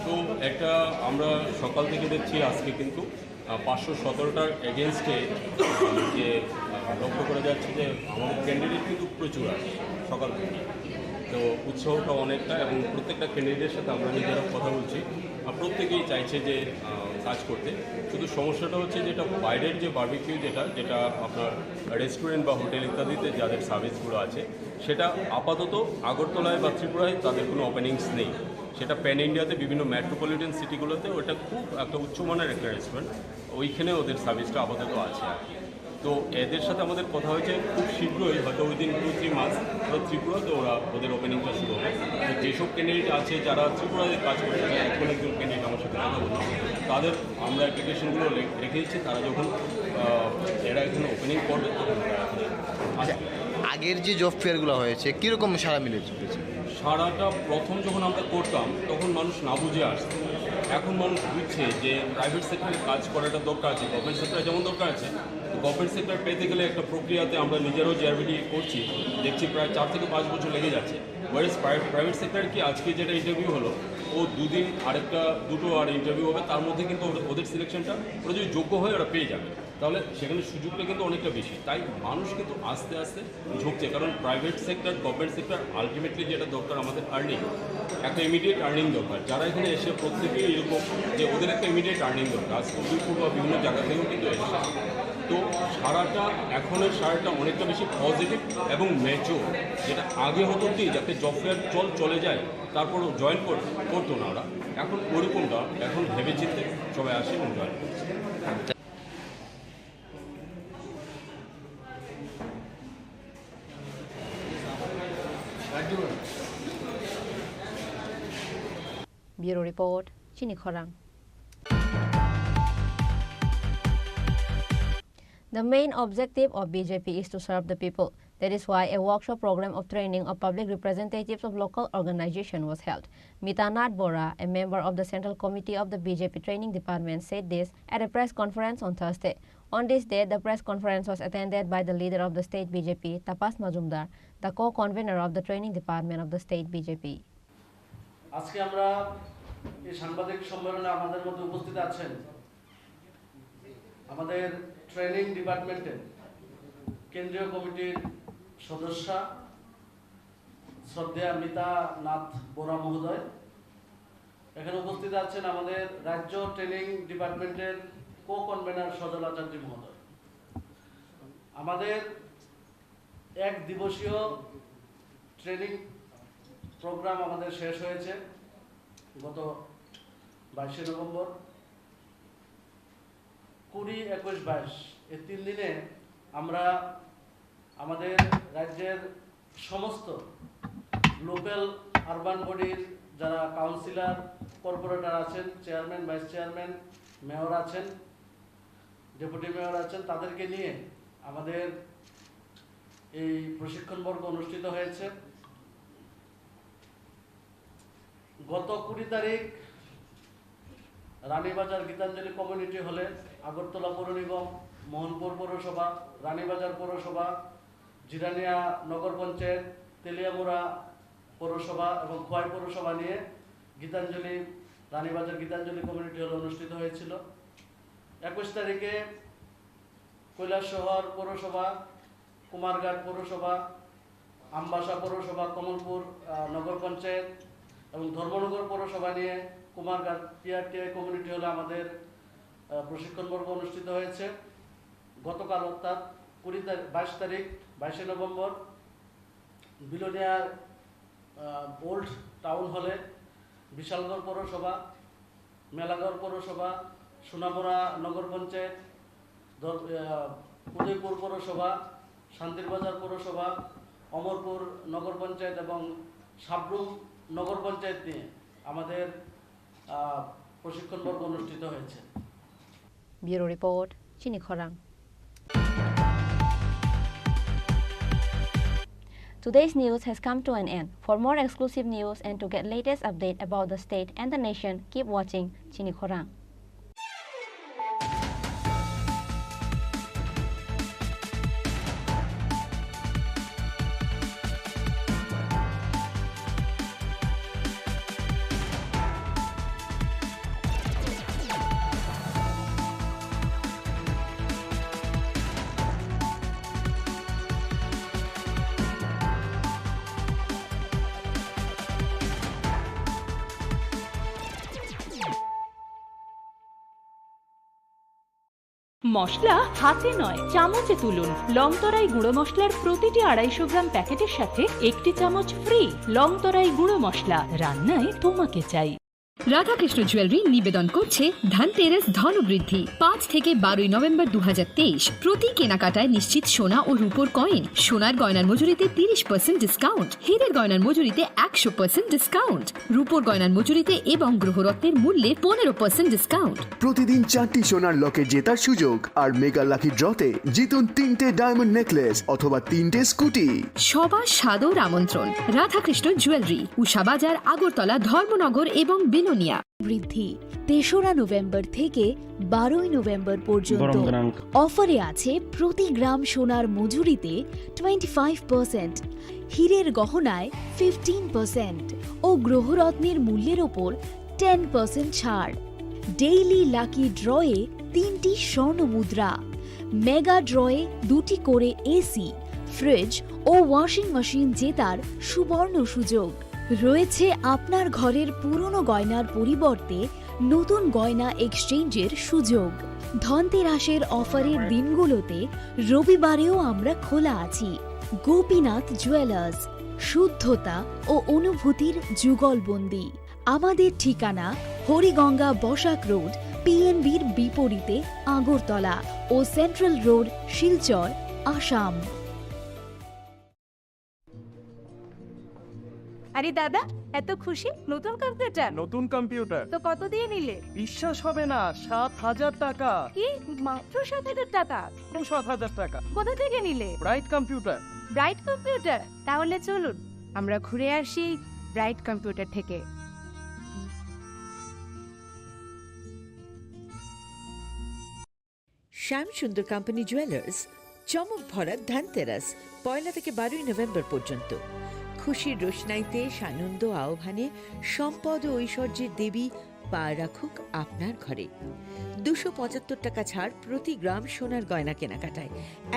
তো একটা আমরা সকাল থেকে দেখছি আজকে কিন্তু, আহ, পাঁচশো সতেরোটার এগেনস্টে যে, আহ, লক্ষ্য করা যাচ্ছে যে আমাদের ক্যান্ডিডেট কিন্তু প্রচুর আসে সকাল থেকে। তো উৎসাহটা অনেকটা, এবং প্রত্যেকটা ক্যান্ডিডেটের সাথে আমরা নিজেরা কথা বলছি, আর প্রত্যেকেই চাইছে যে, আহ, কাজ করতে। শুধু সমস্যাটা হচ্ছে যেটা বাইরের যে বারবিকিউ যেটা, যেটা আপনার রেস্টুরেন্ট বা হোটেল ইত্যাদিতে যাদের সার্ভিসগুলো আছে, সেটা আপাতত আগরতলায় বা ত্রিপুরায় তাদের কোনো ওপেনিংস নেই। সেটা প্যান ইন্ডিয়াতে বিভিন্ন মেট্রোপলিটন সিটিগুলোতে ওটা খুব একটা উচ্চমানের একটা রেস্টুরেন্ট, ওইখানে ওদের সার্ভিসটা আপাতত আছে আর কি। তো এদের সাথে আমাদের কথা হয়েছে, খুব শীঘ্রই, হয়তো উইদিন টু থ্রি মান্থস ওরা ত্রিপুরাতে ওরা ওদের ওপেনিংটা শুরু হবে। তো যেসব ক্যান্ডিডেট আছে যারা ত্রিপুরাতে কাজ করতে চায়, এখন একজন ক্যান্ডিডেট আমার সাথে কথা বললো, তাদের আমরা অ্যাপ্লিকেশনগুলো লে-, রেখে দিচ্ছি। তারা যখন, আহ, এরা এখানে ওপেনিং করবে, তখন তারা এখানে আসবে। আগের যে জব ফেয়ারগুলো হয়েছে, কীরকম সাড়া মিলেছে? সারাটা প্রথম যখন আমরা করতাম, তখন মানুষ না বুঝে আসতো। এখন মানুষ বুঝছে যে প্রাইভেট সেক্টরে কাজ করাটা দরকার আছে, গভর্নমেন্ট সেক্টরে যেমন দরকার আছে। তো গভর্নমেন্ট সেক্টর পেতে গেলে একটা প্রক্রিয়াতে আমরা নিজেরাও জেআরবিডি করছি, দেখছি প্রায় চার থেকে পাঁচ বছর লেগে যাচ্ছে। ওয়ারেস প্রাইভেট সেক্টর কি আজকে যেটা ইন্টারভিউ হলো, ও দুদিন আরেকটা, দুটো আর ইন্টারভিউ হবে, তার মধ্যে কিন্তু ওদের, ওদের সিলেকশনটা, ওরা যদি যোগ্য হয়, ওরা পেয়ে যাবে। তাহলে সেখানে সুযোগটা কিন্তু অনেকটা বেশি। তাই মানুষ কিন্তু আস্তে আস্তে ঝুঁকছে, কারণ private sector, government sector, ultimately যেটা দরকার আমাদের আর্নিং, একটা ইমিডিয়েট আর্নিং দরকার। যারা এখানে এসে প্রত্যেকেই এরকম যে ওদের একটা ইমিডিয়েট আর্নিং দরকার, আজকে উদয়পুর বা বিভিন্ন জায়গা থেকেও কিন্তু এসছে। তো সারাটা, এখনের সারাটা অনেকটা বেশি পজিটিভ এবং ম্যাচিওর। যেটা আগে হতো কি, যাতে জব ফেয়ার চল চলে যায়, তারপর জয়েন করতো না ওরা, এখন ওরকমটা, এখন ভেবে চিন্তে সবাই আসে এবং জয়েন করছে। Bureau report, Chini Khorang. The main objective of B J P is to serve the people. That is why a workshop program of training of public representatives of local organization was held. Mita Nath Bora, a member of the Central Committee of the B J P Training Department, said this at a press conference on Thursday. On this day, the press conference was attended by the leader of the state B J P, Tapas Majumdar, the co-convener of the training department of the state B J P. আজকে আমরা এই সাংবাদিক সম্মেলনে আমাদের মধ্যে উপস্থিত আছেন আমাদের ট্রেনিং ডিপার্টমেন্টের কেন্দ্রীয় কমিটির সদস্যা শ্রদ্ধেয়া মিতা নাথ বোরা মহোদয়। এখানে উপস্থিত আছেন আমাদের রাজ্য ট্রেনিং ডিপার্টমেন্টের কো কনভেনার সজল আচার্য মহোদয়। আমাদের এক দিবসীয় ট্রেনিং প্রোগ্রাম আমাদের শেষ হয়েছে গত বাইশে নভেম্বর। কুড়ি, একুশ, বাইশ এই তিন দিনে আমরা আমাদের রাজ্যের সমস্ত লোকাল আরবান বডির যারা কাউন্সিলর, কর্পোরেটর আছেন, চেয়ারম্যান, ভাইস চেয়ারম্যান, মেয়র আছেন, ডেপুটি মেয়র আছেন, তাদেরকে নিয়ে আমাদের এই প্রশিক্ষণ পর্ব অনুষ্ঠিত হয়েছে। গত কুড়ি তারিখ রানীবাজার গীতাঞ্জলি কমিউনিটি হলে আগরতলা পৌর নিগম, মোহনপুর পৌরসভা, রানীবাজার পৌরসভা, জিরানিয়া নগর পঞ্চায়েত, তেলিয়ামুড়া পৌরসভা এবং খোয়াই পৌরসভা নিয়ে গীতাঞ্জলি, রানীবাজার গীতাঞ্জলি কমিউনিটি হলে অনুষ্ঠিত হয়েছিল। একুশ তারিখে কৈলাসহর পৌরসভা, কুমারঘাট পৌরসভা, আমবাসা পৌরসভা, কমলপুর, আহ, নগর পঞ্চায়েত এবং ধর্মনগর পৌরসভা নিয়ে কুমারঘাট পিআরটিআই কমিউনিটি হলে আমাদের, আহ, প্রশিক্ষণ পর্ব অনুষ্ঠিত হয়েছে। গতকাল অর্থাৎ কুড়ি তারিখ, বাইশ তারিখ, বাইশে নভেম্বর বিলোনিয়া, আহ, ওল্ড টাউন হলে বিশালগড় পৌরসভা, মেলাগড় পৌরসভা, সোনামুড়া নগর পঞ্চায়েত, দ-, আহ, উদয়পুর পৌরসভা, শান্তিরবাজার পৌরসভা, অমরপুর নগর পঞ্চায়েত এবং সাবরুম নগর পঞ্চায়েত নিয়ে আমাদের, আহ, প্রশিক্ষণ পর্ব অনুষ্ঠিত হয়েছে। Bureau report, Chini Khorang. Today's news has come to an end. For more exclusive news and to get latest update about the state and the nation, keep watching Chini Khorang. মশলা হাতে নয়, চামচে তুলুন। লংতরাই গুঁড়ো মশলার প্রতিটি আড়াইশো গ্রাম প্যাকেটের সাথে একটি চামচ ফ্রি। লংতরাই গুঁড়ো মশলা, রান্নায় তোমাকে চাই। রাধাকৃষ্ণ জুয়েলারি নিবেদন করছে ধনতেরাস ধনবৃদ্ধি। পাঁচ থেকে বারোই নভেম্বর দু হাজার তেইশ। প্রতি কেনাকাটায় নিশ্চিত সোনা ও রূপোর কয়েন, সোনার গয়নার মজুরিতে তিরিশ পার্সেন্ট ডিসকাউন্ট, হীরের গয়নার মজুরিতে একশো পার্সেন্ট ডিসকাউন্ট, রূপোর গয়নার মজুরিতে এবং গ্রহরত্নের মূল্যে পনেরো পার্সেন্ট ডিসকাউন্ট। প্রতিদিন চারটি সোনার লকেট জেতার সুযোগ আর মেগা লাকি ড্রতে জিতুন তিনটে ডায়মন্ড নেকলেস অথবা তিনটে স্কুটি। সবার সাদর আমন্ত্রণ রাধাকৃষ্ণ জুয়েলারি, উষা বাজার, আগরতলা, ধর্মনগর এবং বিলোনিয়া। বৃদ্ধি তেসরা নভেম্বর থেকে বারোই নভেম্বর পর্যন্ত। গরম গরম। অফারে আছে প্রতি গ্রাম সোনার মজুরিতে টোয়েন্টি ফাইভ পার্সেন্ট, হীরের গহনায় ফিফটিন পার্সেন্ট ও গ্রহরত্নের মূল্যের ওপর টেন পার্সেন্ট ছাড়। ডেইলি লাকি ড্রয়ে তিনটি স্বর্ণ মুদ্রা, মেগা ড্রয়ে দুটি করে এসি, ফ্রিজ ও ওয়াশিং মেশিন জেতার সুবর্ণ সুযোগ। রয়েছে আপনার ঘরের পুরনো গয়নার পরিবর্তে নতুন গয়না এক্সচেঞ্জের সুযোগ। ধনতেরাসের অফারের দিনগুলোতে রবিবারেও আমরা খোলা আছি। গোপীনাথ জুয়েলার্স, শুদ্ধতা ও অনুভূতির যুগলবন্দি। আমাদের ঠিকানা হরিগঙ্গা বসাক রোড, পিএনবির বিপরীতে আগরতলা ও সেন্ট্রাল রোড, শিলচর, আসাম। আরে দাদা, এত খুশি? নতুন কম্পিউটার? নতুন কম্পিউটার। তো কত দিয়ে নিলে? বিশ্বাস হবে না, সাত হাজার টাকা। কি? মাত্র সাত হাজার টাকা? মাত্র সাত হাজার টাকা। কোথা থেকে নিলে? Bright computer. Bright computer? তাহলে চলুন আমরা ঘুরে আসি ব্রাইট কম্পিউটার থেকে। শ্যাম সুন্দর কোম্পানি জুয়েলার্স, চমক ভরা ধনতেরাস, পয়লা থেকে বারোই নভেম্বর পর্যন্ত। খুশির রোশনাইতে সানন্দ আহ্বানে সম্পদ ও ঐশ্বর্যের দেবী পা রাখুক আপনার ঘরে। দুশো পঁচাত্তর টাকা ছাড় প্রতি গ্রাম সোনার গয়না কেনাকাটায়,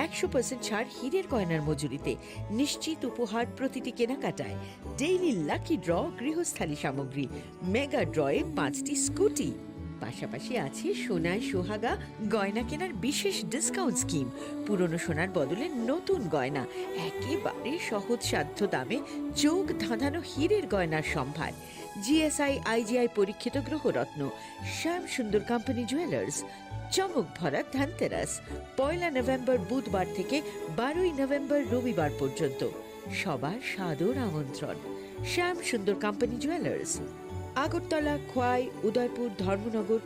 একশো পার্সেন্ট ছাড় হীরের গয়নার মজুরিতে, নিশ্চিত উপহার প্রতিটি কেনাকাটায়, ডেইলি লাকি ড্র, গৃহস্থালী সামগ্রী, মেগা ড্রয়ে পাঁচটি স্কুটি। পাশাপাশি আছে সোনায় সোহাগা গয়না কেনার বিশেষ ডিসকাউন্ট স্কিম। পুরনো সোনার বদলে নতুন গয়না, একেবারে সহজসাধ্য দামে চোখ ধাঁধানো হীরের গয়নার সম্ভার। জিএসআই আইজিআই পরীক্ষিত গ্রহরত্ন। শ্যাম সুন্দর কোম্পানি জুয়েলার্স, চমক ভরা ধনতেরাস, পয়লা নভেম্বর বুধবার থেকে বারোই নভেম্বর রবিবার পর্যন্ত। সবার সাদর আমন্ত্রণ। শ্যাম সুন্দর কোম্পানি জুয়েলার্স, আগরতলা, খোয়াই, উদয়পুর, ধর্মনগর,